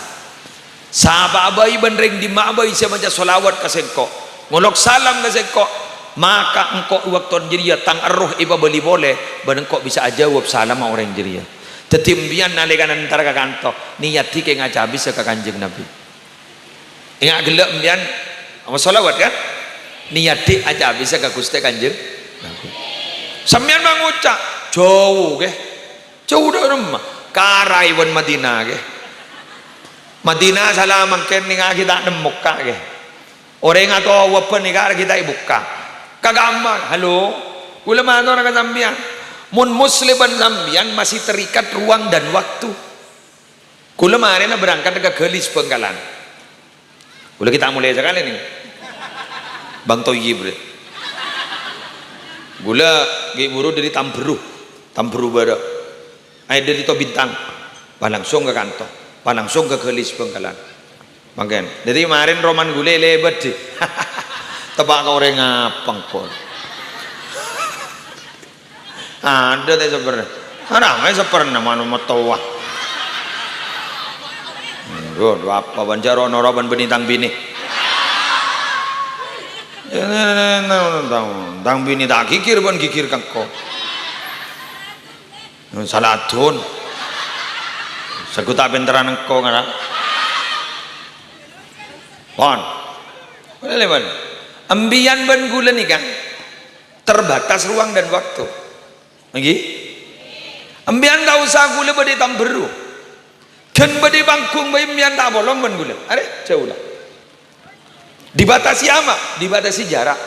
Sapa'a bhâi bân rèng dimma'a bhâi sè maca sholawat ka sèngko', ngolok salam ka sèngko', maka engko' è bâkto jârèya tang erroh èpabâli polè, bân engko' bisa ajâwâb salamma orèng jârèya. Dhâddhi, sampèyan nalèkana entar ka kanto, niyadhi kèng acabisa ka Kanjeng Nabi. Enga' ghellâ' sampèyan, apa sholawat, kan? Niyadhi acabisa ka Ghustè Kanjeng Nabi. Sampèyan ma' ngoca', "Jhâu, ghi. Jhâu dâ' remma. Karaè bân Madinah, ghi. Madinah sala mangkèn nènga'aghi ta' nemmo ka', ghi. Orèng atowabhân nènga'aghi ta' èbukka'." Ka kamma, "Halo, kaulâ matora ka sampèyan. Mon Muslim bân sampèyan masih terikat ruang dan waktu." Kaulâ marèna berangkat ka Galis Bhângkalan. Kaulâ ghi' ta' molè sakalè, nè. Bang Thoyyib, rè. Kaulâ ghi' buru dâri Tamberru, Tamberru Bârâ'. Aè dâri To Bintang, pas langsung ka kanto, pas langsung ka Galis Bhângkalan. Mangkèn. Dhâddhi marèn romana kaulâ lèbât, dhi. Teppa' ka orèng apa, engko'? Adâ' ta' saperna? Arapa saperna mano' mattowa. Aduh, apa bân jâ' ro'-noro' bân binè tang binè. Tang, tang binè ta' ghighir bân ghighir ka engko'. Sala adun. Saguta' pènterran engko' ngara. Pon. Boleh, Pon. Sampèyan bân kaulâ nèka terbatas ruang dan waktu. Ènggi? Sampèyan ta' osa kaulâ bâdâ è Tamberru. Ghân bâdâ è Panggung bhâi sampèyan ta' apolong bân kaulâ. Arè, jhâu la. Dibatasi apa? Dibatasi jarak.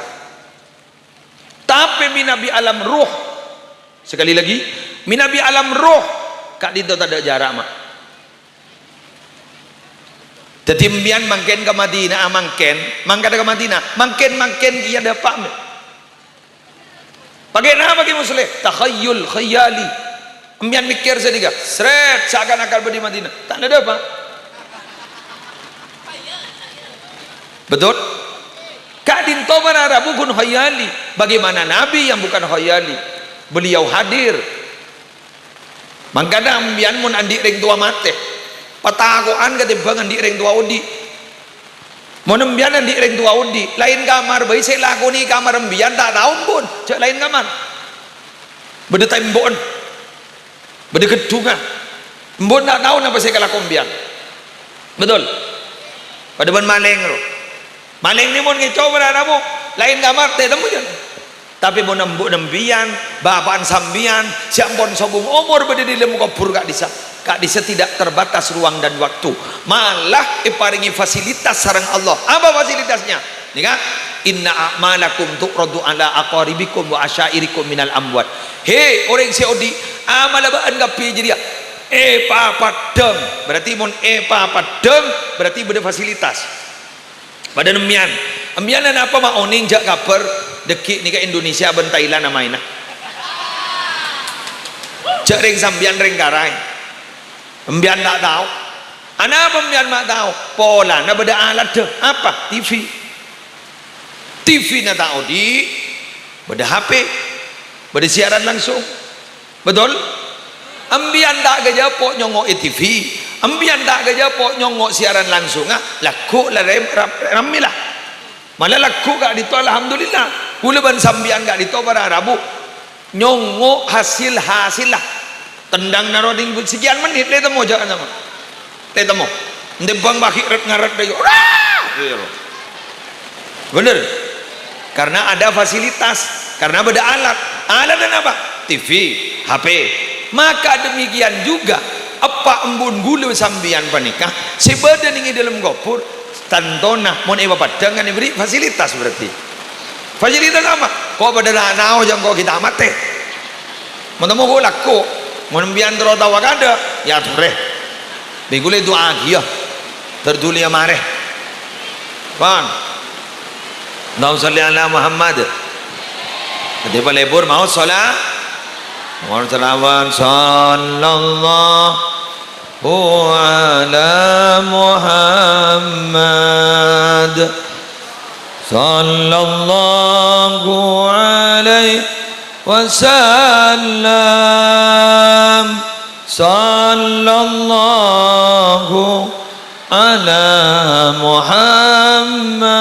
Tapè mènabi alam roh. Sekali lagi, mènabi alam roh, ka'dinto tadâ' jarak, ma'. Dhâddhi, sampèyan mangkèn ka Madinah, ah, mangkèn, mangkada ka Madinah, mangkèn-mangkèn kèya dâpa', ma'. Paghâ napa, Kè Musleh? Takhayyul, khayali. Sampèyan mèkkèr sanèka, srèt, seakan-akan bâdâ è Madinah. Ta' nada, Pak. Betul? Ka'dinto para rabu ghun khayali. Bagaimana Nabi yang bukan khayali? Beliau hadir. Mangkana sampèyan mon andi' rèng towa matè, patako'an katèmbhâng andi' rèng towa odi'. Mon sampèyan andi' rèng towa odi', laèn kamar bhâi sè èlakonè kamar sampèyan ta' tao, embun, jhâ' laèn kamar. Bâdâ tèmbo'en, bâdâ ghedhungan. Embun ta' tao napa sè èkalako sampèyan. Betul? Padâ bân malèng, ro. Malèng nè mon ngèco' para rabu, laèn kamar, tètemmo jhâ'. Tapè mon embu' sampèyan, bapa'na sampèyan, sè ampon sobung omor bâdâ è dâlem kobhur ka'dissa', ka'dissa' tidak terbatas ruang dan waktu. Malah èparèngè fasilitas sareng Allah. Apa fasilitasnya? Nèka, "Inna a'malakum tu'radu ala aqaribikum wa asyairikum minal amwat." He, orèng sè odi', amalla bâ'na kabbhi jârèya èpapaddhâng. Berarti mon èpapaddhâng, berarti bâdâ fasilitas. Padâ sampèyan. Sampèyan anapa ma' onèng jhâ' kabhâr dhâggi' nèka Indonesia bân Thailand amaèna? Jhâ' rèng sampèyan rèng Karaè. Sampèyan ta' tao. Anapa sampèyan ma' tao? Polana bâdâ aladdhâ. Apa? T V. T V-na ta' odi', bâdâ H P, bâdâ siaran langsung. Betul? Sampèyan ta' ghâjâ po' nyongngo' è T V, sampèyan ta' ghâjâ po' nyongngo' siaran langsungnga, lagghu' la rem-, rap-, rammè la. Mala lagghu' ka'dinto, alhamdulillah. Kaulâ bân sampèyan ka'dinto para rabu nyongngo' hasil-hasilla. Tendang naro' nèng sekian menit, lè temmo jhâ' sama. Lè temmo. Ente bang bagi ret-ngaret dâ' iyâ. Ora! Iyâ, ro. Bener. Karena ada fasilitas, karena bâdâ alat. Alat apa? T V, H P. Maka demikian juga Eppa' embu'en ghulâ sampèyan panèka sè bâdâ nèng è dâlem kobhur, tantona mon èpapeddhâng kan èberri' fasilitas berarti. Fasilitas apa? Ko' padâ na'-nao' jâ' engko' ghi' ta' matè. Mon temmo ko' lako, mon sampèyan terro tao akadâ', ya torè. Bi' ghulâ du'aaghi, ya. Ter dhuli ya marè. Pon. Allahumma shalli ala Muhammad. Dhâddhi palebur maos shala-, maos shalawat. Sallallahu ala Muhammad. Sallallahu alaihi wasallam. Sallallahu ala Muhammad.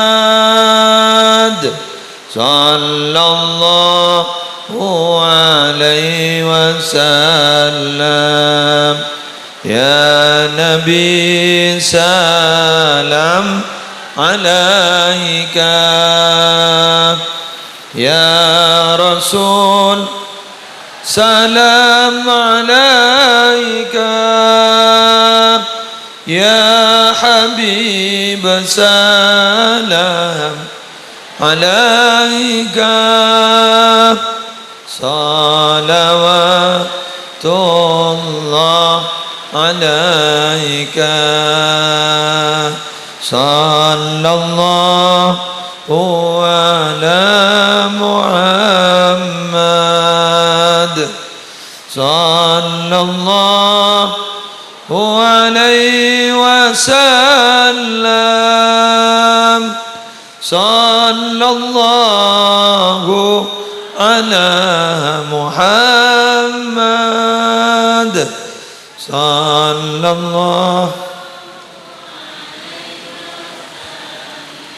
Sallallahu alaihi wasallam. Ya Nabi, salam alaika. Ya Rasul, salam alaika. Ya Habib, salam alaika. Salawatullah alaika. Sallallahu ala Muhammad. Sallallahu alaihi wasallam. Sallallahu ala Muhammad. Sallallahu.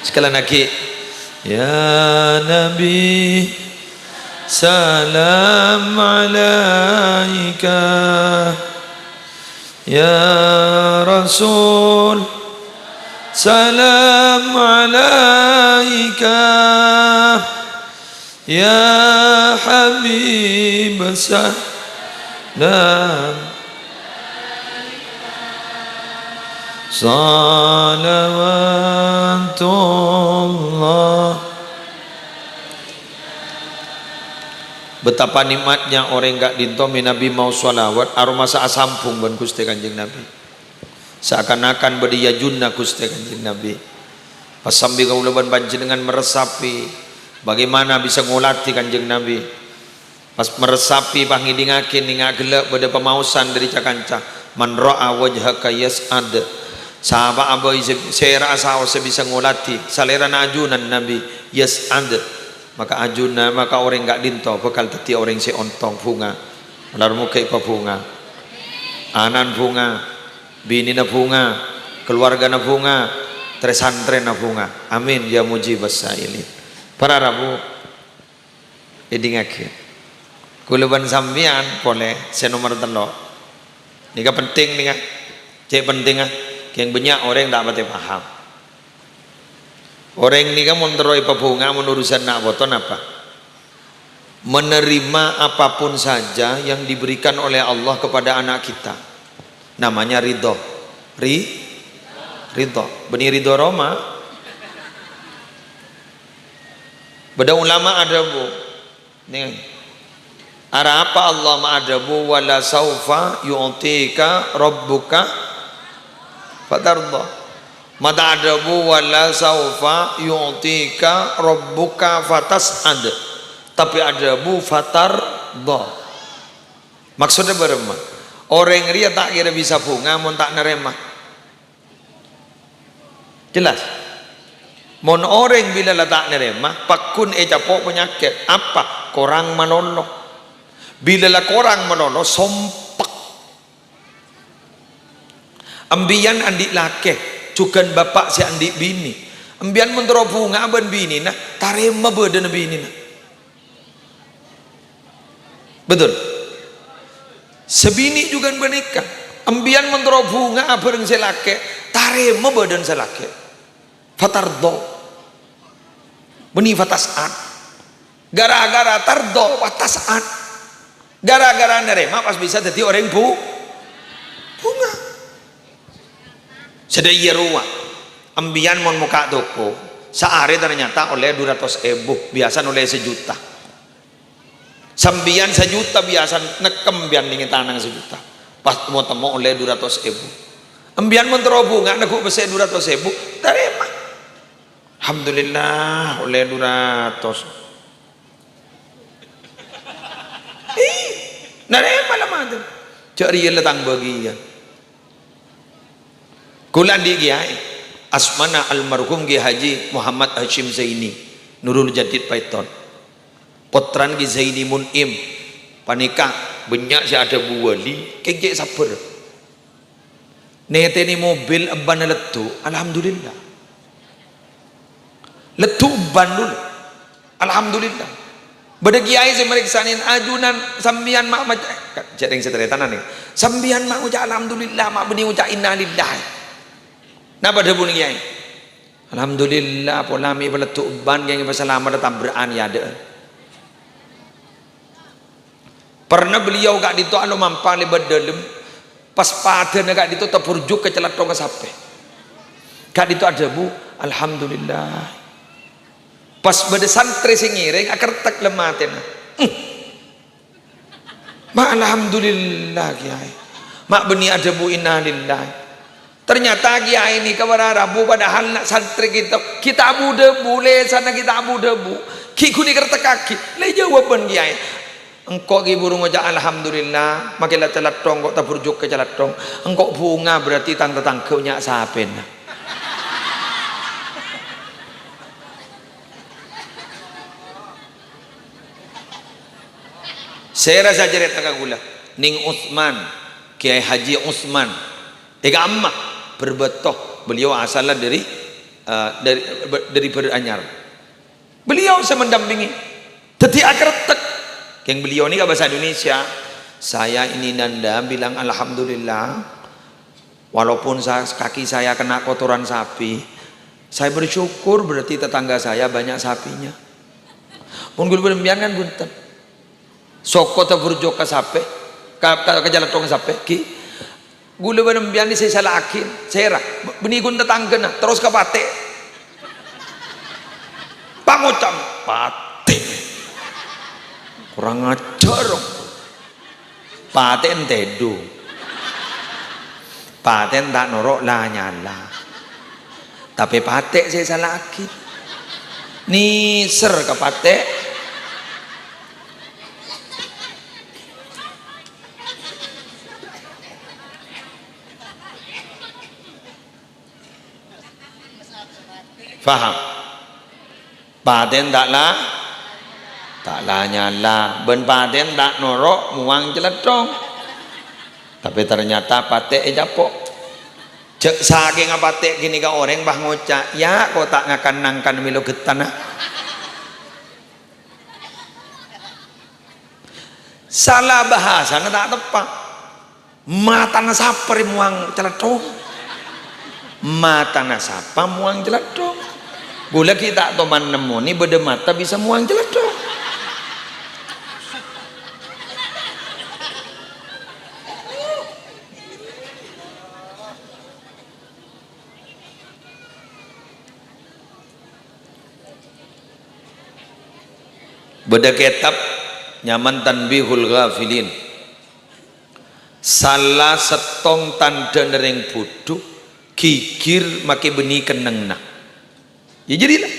Sekali lagi. Ya Nabi, salam alaika. Ya Rasul, salam alaika. Ya Habib, salam. Salawatullah. Betapa nikmatnya orèng ka'dinto mènabi maos shalawat, aromasa asambhung bân Ghustè Kanjeng Nabi. Seakan-akan bâdâ è ajunna Ghustè Kanjeng Nabi. Pas sambi kaulâ bân panjhennengngan maressapè bagaimana bisa ngolatè Kanjeng Nabi. Pas maressapè, pas ngèdingaghi, nènga' ghellâ' bâdâ pamaosan dâri ca-kanca, "Man ra'a wajhaka yas'ad." Sapa'a bhâi sè, sèra'a saos sè bisa ngolatè salèrana ajunan Nabi, yas'ad. Maka ajunna, maka orèng ka'dinto bhâkal dhâddhi orèng sè ontong bhunga. Malar moghâ èpabhunga. Ana'na bhunga, binèna bhunga, kalowargana bhunga, trè-santrèna bhunga. Amin, ya mujibas sa'ilin. Para rabu, èdingaghi. Kaulâ bân sampèyan polè sè nomer tello'. Nèka penting nèka. Cè' pentingnga, kèng bânnya' orèng ta' patè paham. Orèng nèka mon terro èpabhunga, mon urusan na' poto napa? Menerima apapun saja yang diberikan oleh Allah kepada anak kita. Namanya ridho. Ri-, ridho. Bânnè ridho Roma. Bâdâ ulama adhâbu, Nèng. Arapa Allah maadhâbu, "Wala saufa yu'tika rabbuka fatardha." Mata adhâbu, "Wala saufa yu'tika rabbuka fatas'ad." Tapè adhâbu, "Fatardha." Maksodda bârâmma? Orèng rèya ta' kèra bisa bhunga mon ta' narèma. Jelas? Mon orèng bilâ la ta' narèma, pagghun ècapo' panyakèt. Apa? Korang malolo. Bilâ la korang malolo, sompek. Empèyan andi' lakè, jhughân bapa' sè andi' binè. Empèyan mon terro bhunga bân binèna, tarèma bâdâna binèna. Betul. Sabinè jhughân panèka. Empèyan mon terro bhunga abhâreng sè lakè, tarèma bâdâna sè lakè. Fatardha. Bânnè fatas'ad. Gara-gara tardha, fatas'ad. Gara-gara narèma pas bisa dhâddhi orèng bu-, Sadhâjâ rowa, embiyan mon mokka' toko, saarè ternyata ollè du ratos èbu, biyasana ollè sajuta. Sambiyan sajuta biyasana nekkem biyan nèngè tanang sajuta. Pas mo-temmo ollè du ratos èbu. Embiyan mon terro bhunga neggu' pèssè du ratos èbu, tarèma. Alhamdulillah, ollè du ratos. Ih, narèma la maten. Jâ' rèya la tang bâgiyân. Kaulâ andi' kèyaè, asmana almarhum Kèyaè Haji Muhammad Hasyim Zaini, Nurul Jadid Paiton. Pottrana Kèyaè Zaini Mun'im. Panèka bânnya' sè adhâbu wali, kèng cè' sabbhâr. Nètènè mobil ebbhânna leddhu', alhamdulillah. Leddhu' ebbhân dulu. Alhamdulillah. Bâdâ kèyaè sè marèksanè, "Ajunan sampèyan ma' maca," jhâ' rèng sè tarètanan nè. "Sampèyan ma' ngoca' alhamdulillah, ma' bânnè ngoca' innalillah." Napa dhâbuna kèyaè? "Alhamdulillah, pola mè' paleddhu' ebbhân kèng èpasalamet tabra'an è adâ'ân." Pernah beliau ka'dinto alomampa lèbât dâlem, pas padâna ka'dinto taburjuk ka calatthongnga sapè. Ka'dinto adhâbu, "Alhamdulillah." Pas bâdâ santrè sè ngèrèng, akertek lem atèna. "Hmm. Ma' alhamdulillah, Kèyaè. Ma' bânnè adhâbu innalillah." Ternyata kèyaè nèka para rabu, padahal na' santrè kita, kita abu-dhâbu, lèsanna kita abu-dhâbu. Ghi' ghun èkertekkaghi. Lè jâwâbhân kèyaè. "Engko' ghi' buru ngoca' alhamdulillah, makè la calatthong ko' taburjuk ka calatthong. Engko' bhunga berarti tang tatangghâ nya' sapèna." Sèra sè acarèta ka kaulâ, Neng Utsman, Kèyaè Haji Utsman, è ka'emma Bârbâto, beliau asalnya dari, eh, dari, dari Bârâanyar. Beliau sè mendampingi. Dhâddhi akertek. Kèng beliau nèka bhâsa Indonesia, "Saya ini nanda bilang alhamdulillah, walaupun sa-, kaki saya kena kotoran sapi, saya bersyukur berarti tetangga saya banyak sapinya." Mon ghulâ bân sampèyan kan bhunten. Soko taburjuk ka sapè, ka, ka, ka calatthongnga sapè, ghi. Ghulâ bân sampèyan sè èsala'aghi, sèra, bânnè ghun tatangghâna, terros ka patè'. Pangoca', "Patè'. Kurang ajar, dong. Patè' èntèdhu. Patè' ta' noro' la nyala. Tapè patè' sè èsala'aghi." Nèser ka patè'. Paham? Patè' ta' la, ta' la nyala. Bân patè' ta' noro' mowang calatthong. Tapè ternyata patè' ècapo'. Jhâ' sakènga patè' ghânèka orèng pas ngoca', "Ya, ko' ta' ngakan-nangkan mèlo ghettana." Sala bhâsana ta' teppa'. Matana sapa rè mowang calatthong? Matana sapa mowang calatthong? Ghulâ ghi' ta' toman nemmonè bâdâ mata bisa mowang calatthong. Bâdâ kètab nyamana Tanbihul Ghafilin. Sala sèttong tandhâna rèng bhudhu, ghighir makè bânnè kennengnganna. Yâ, jârèya la.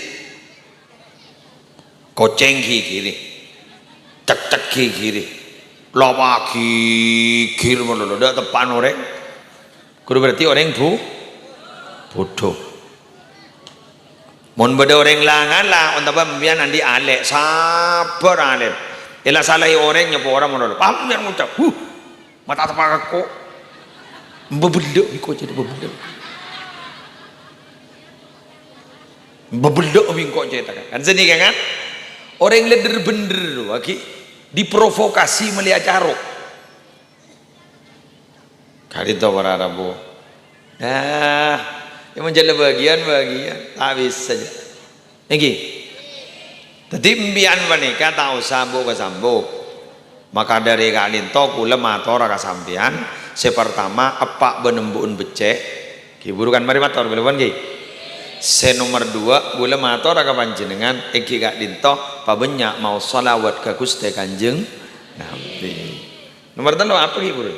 Kocèng ghighirè. Cekcek ghighirè. Lawa ghighir malolo, ta' teppa'na orèng. Kodhu berarti orèng bu-, bhudhu. Mon bâdâ orèng la ngala, otabâ sampèyan andi' alè', sabbhâr alè'. Èla salaè orèng nyapora malolo. Pas sampèyan ngoca', "Huh, mata teppa' kakko." Mbâbellâ' bi' kocè'na, mbâbellâ'. Mbâbellâ' bi' engko' cètakan. Kan sanèka kan? Orèng lèdder bhendher, lagi diprovokasi mellèya caro'. Ka'dinto para rabu. Nah, yâ mon jhâ' la bâgiyân, bâgiyân. Ta' bisa jâ. Èngghi. Dhâddhi, empèyan panèka ta' osa bu'-kasambu'. Maka dâri ka'dinto kaulâ matora ka sampèyan, sè partama, eppa' bân embu'en beccè', Diburukan mari mator, bulâ pon, ghi. Sè nomer dua, bulâ matora ka panjhennengngan, èngghi ka'dinto, pabânnya' maos shalawat ka Ghustè Kanjeng Nabi. Nomer tello' apa, ghi, buru?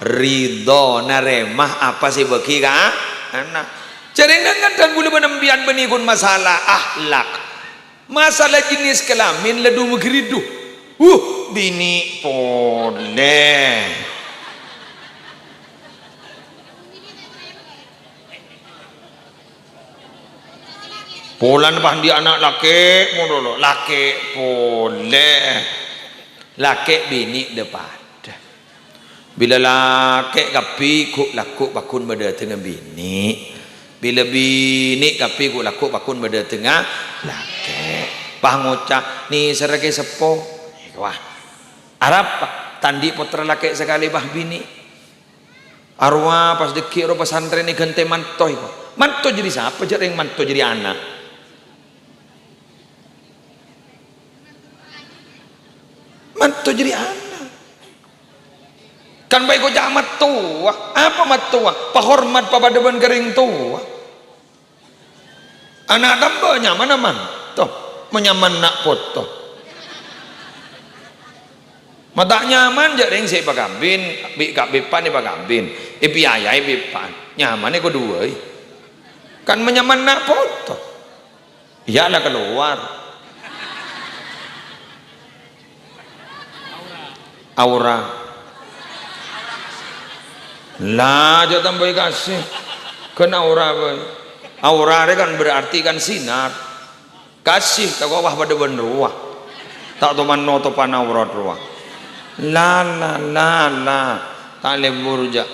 Ridho narèma apa sè èbâghi ka ana'. Jhâ' rèng kadhâng bulâ bân empèyan bânnè ghun masalah akhlak. Masalah jenis kelamin la du-maghâridhu. Huh, binè' polè. Polana pas andi' ana' lakè' mono, lo, lakè' polè. Lakè' binè' dâ-padâ. Bilâ lakè' kabbhi ghu'-lagghu' pagghun madâtengngâ binè'. Bilâ binè' kabbhi ghu'-lagghu' pagghun madâtengngâ lakè'. Pas ngoca', "Nèserra kè seppo." Wah. Arapa? Ta' andi' pottra lakè' sakalè, pas binè'. Arowa pas dhâggi' ro pasantrèn èghântè manto, èko. Manto jârèya sapa, jhâ' rèng manto jârèya ana'? Manto jârèya ana'. Kan bâi koca' mattowa. Apa mattowa? Pahormat papadâ bân ka rèng towa. Ana' tambâ nyamana manto, manyamana na' poto. Ma' ta' nyaman jhâ' rèng sè èpakabin, bi' ka-, bepa'na èpakabin, èpèyayaè bepa'na. Nyamanè kodhu bhâi. Kan manyamana na' poto. Iyâ la kalowar. Aura. La, jhâ' tambâi kasih. Ghân aura bhâi. Aura rè kan berarti kan sinar. Kasih tako' wah padâ bân rowa. Ta' toman notopan aurat rowa. La, la, la, la. Ta' lebur jhâ'.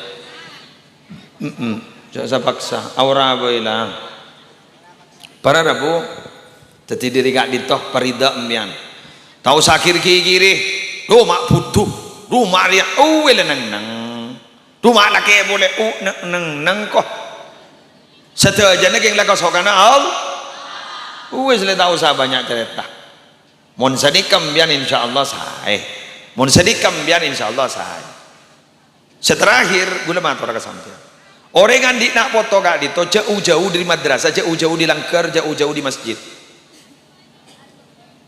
Mm-mm. Jhâ' sa-paksa. Aura bhâi la. Para rabu, dhâddhi dhâri ka'dinto parida empèyan. Ta' osa kir-kikiri, "Dhu ma' budhu, dhu ma' rèya, uwè la neng-neng. Dhu ma' lakè' polè, u neng-neng, neng ko." Sadhâjâna kèng la kasokanna Allah. Uwis la ta' osa bânnya' carèta. Mon sanèka empèyan insyaallah saè. Mon sanèka empèyan insyaallah saè. Sè terakhir, ghulâ mator ka sampèyan. Orèng andi' na' poto ka'dinto, jhâ'-jhâ' dhâri madrasah, jhâ'-jhâ' dhâri langghâr, jhâ'-jhâ' dhâri masjid.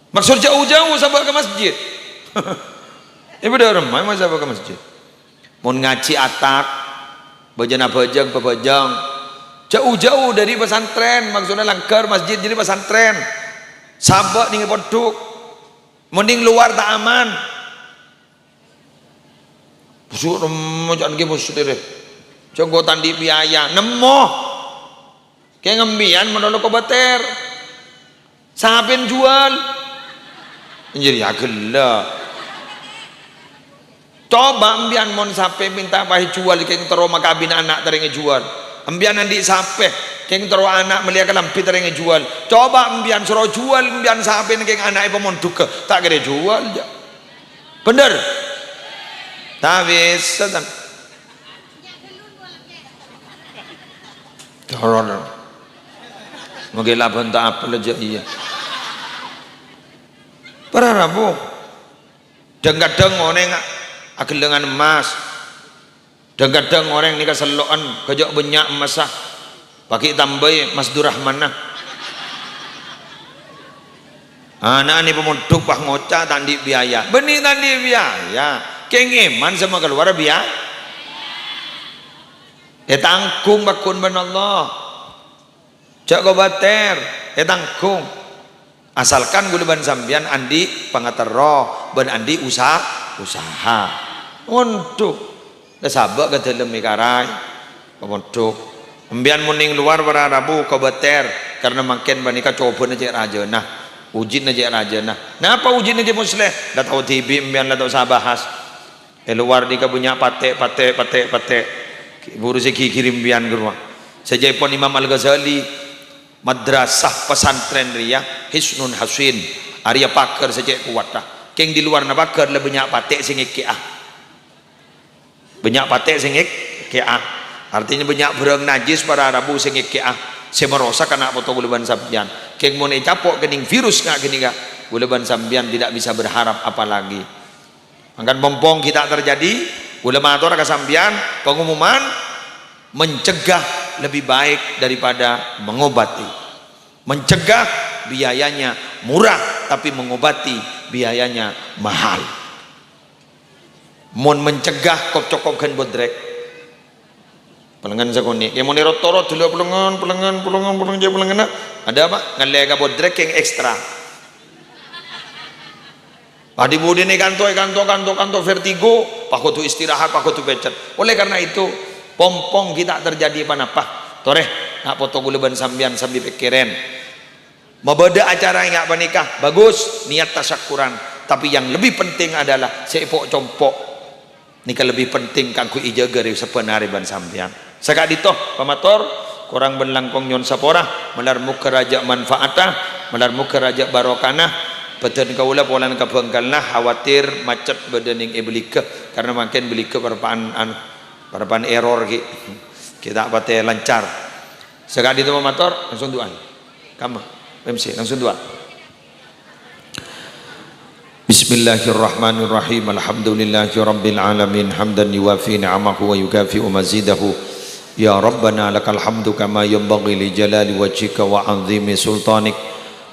Maksod jhâ'-jhâ' sabâ' ka masjid. È, bâdâ remma ma' sabâ' ka masjid. Mon ngajhi atak, bâjâna bhâjâng, bhâbhâjâng. Jhâ'-jhâ' dhâri pasantrèn, maksodda langghâr, masjid, jârèya pasantrèn. Sabâ' nèng è pondhuk. Mon nèng lowar ta' aman. Busuk remmo ca'na ghi' mostè rè. Jhâ' engko' ta' andi' biaya. Nemmo. Kèng empèyan malolo kobâtèr. Sapèna juwâl. Jârèya ghellâ'. Coba empèyan mon sapè mènta pas èjuwâl kèng terro makabin ana' ta' rèng èjuwâl. Empèyan andi' sapè, kèng terro ana' mellèya kalambhi ta' rèng èjuwâl. Coba empèyan soro juwâl empèyan sapèna kèng ana' è pamondhughâ, ta' kèra èjuwâl, jhâ'. Bhender? Ta' bisa, tan. Corona. Mangkèn labân ta' apel jhâ' iyâ. Para rabu. Dhâng-kadhâng orèng aghellângan emmas. Dhâng-kadhâng orèng nèka sello'an, kajâ' bânnya' emmassa. Paghi' tambâi Mas Durrahmanna. Ana'na pamondhuk pas ngoca' ta' andi' biaya. Bânnè ta' andi' biaya. Kèng èman sè makalowar biaya. Ètangghung pagghun bân Allah. Jhâ' kobâtèr, ètangghung. Asalkan ghulâ bân sampèyan andi' pangaterro bân andi' usa-, usaha. Mondhuk. La sabâ' ka dâlem èkarai. Pamondhuk. Empèyan mon nèng lowar para rabu kobâtèr, karna mangkèn panèka cobâna cè' rajâna. Ujina cè' rajâna. Napa ujina Kè Musleh? La tao dhibi' empèyan la ta' osa bahas. È lowar nèka bânnya' patè', patè', patè', patè'. Buru sè ghighiri empèyan ghâruwa. Sajâèpon Imam Al-Ghazali, madrasah pasantrèn rèya Hisnun Hasin. Arèya paghâr sè cè' kowatta. Kèng di lowarra paghâr la bânnya' patè' sè ngèkè'a. Bânnya' patè' sè ngèkè'a. Artèna bânnya' bârâng najis para rabu sè ngèkè'a. Sè marosak ana' poto ghulâ bân sampèyan. Kèng mon ècapo' kènèng virus nga' ghânèka, ghulâ bân sampèyan tidak bisa berharap apa lagi. Mangkana pompong ghi' ta' terjadi, Kaulâ mator ka sampèyan, pengumuman, mencegah lebih baik daripada mengobati. Mencegah biayanya murah, tapi mengobati biayanya mahal. Mon mencegah, kop-cokop ghân bodrek. Pelengngen sakonè'. Kè mon èrot-torot dulu pelengngen, pelengngen, pelengngen, pelengngen, jâ' pelengngenna. Ada apa? Ngallè ka bodrek yang ekstra. Pas dhi-budhina kanto, kanto, kanto, kanto, vertigo, pas kodhu istirahat, pas kodhu pècèt. Oleh karena itu, pong-pong ghi' ta' terjadi pa-napa. Torè, na' poto kaulâ bân sampèyan sambi pèkkèrèn. Mabâdâ acara enga' panèka, bagus, niat tasakkuran. Tapi yang lebih penting adalah sè èpo'-compo'. Nèka lebih penting kaangghuy èjâgâ rè sabbhân arè bân sampèyan. Saka'dinto, pamator, korang bân langkong nyo'on sapora, malar mogâ rajâ manfaatta, malar mogâ rajâ barokana, bhâdhân kaulâ polana ka Bhângkalan, khawatir macet bâdâ nèng è Baliga, karena mangkèn Baliga parappa'an, anu, parappa'an error ghi', ghi' ta' patè lancar. Saka'dinto pamator, langsung du'a. Kamma, M C, langsung du'a. Bismillahirrahmanirrahim. Alhamdulillahirabbil alamin. Hamdan yuwafi ni'amahu wa yukafi'u mazidahu. Ya Rabbana lakal hamdu kama yanbaghi li jalali wajhika wa 'azimi sultanik.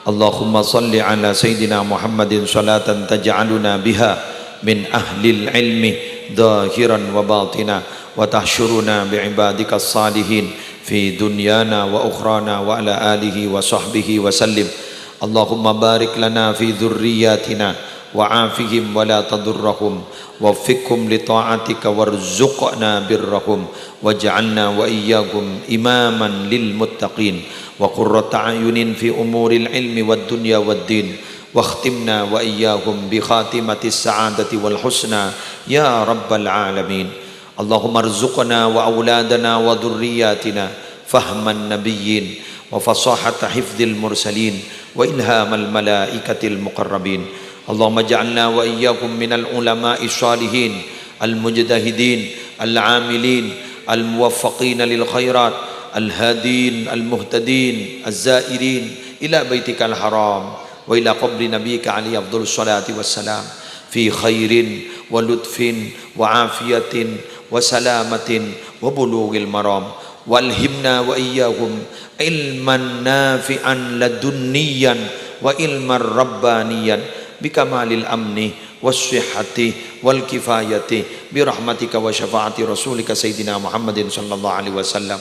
Allahumma shalli ala Sayyidina Muhammadin shalatan taj'aluna biha min ahlil ilmi dhahiran wa batina, wa tahsyuruna bi ibadikas shalihin fi dunyana wa ukhrana, wa ala alihi wa sahbihi wa sallim. Allahumma barik lana fi dzurriyyatina wa afihim wa la tadurrahum, waffiqhum li ta'atika warzuqna birrahum, waj'alna wa iyyahum imaman lil muttaqin, wa qurrata a'yunin fi umuril ilmi wad dunya wad din, wakhtimna wa iyyahum bi khatimatis sa'adati wal husna, ya rabbal alamin. Allahumma arzuqna wa auladana wa dzurriyyatina fahman nabiyyin, wa fasahata hifdzil mursalin, wa ilhamal malaikatil muqarrabin. Allahumma ja'alna wa iyyahum minal ulama'i shalihin, al mujtahidin, al amilin, al muwaffaqina lil khairat, al hadin, al muhtadin, az zairin ila baitikal haram, wa ila qabri nabiyyika alaihi afdhalus shalati wassalam, fi khairin wa lutfin wa afiyatin wa salamatin wa bulughil maram. Walhimna wa iyyahum ilman nafi'an ladunniyan wa ilman rabbaniyan bi kamalil amni was sihhati wal kifayati bi rahmatika wa syafaati rasulika sayyidina Muhammadin sallallahu alaihi wasallam.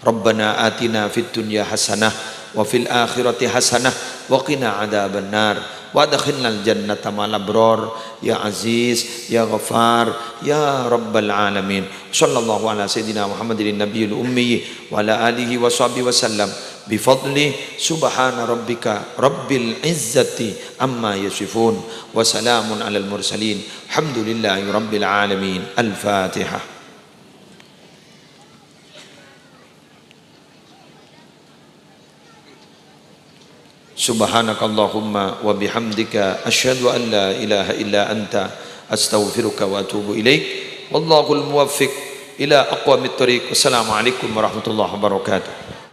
Rabbana atina fid dunya hasanah wa fil akhirati hasanah wa qina adzabannar. Wa adkhilnal jannata ma'al abrar, ya Aziz, ya Ghaffar, ya Rabbal Alamin. Sallallahu ala Sayyidina Muhammadin Nabiyil Ummi wa ala alihi wa sahbihi wa sallam. Bi fadli subhana rabbika rabbil izzati amma yasifun. Wa salamun alal mursalin. Alhamdulillahi rabbil alamin. Al-Fatihah. Subhanakallahumma wa bihamdika, asyhadu an la ilaha illa anta, astaghfiruka wa atubu ilaik. Wallahul muwaffiq ila aqwamit thoriq. Wassalamualaikum warahmatullahi wabarakatuh.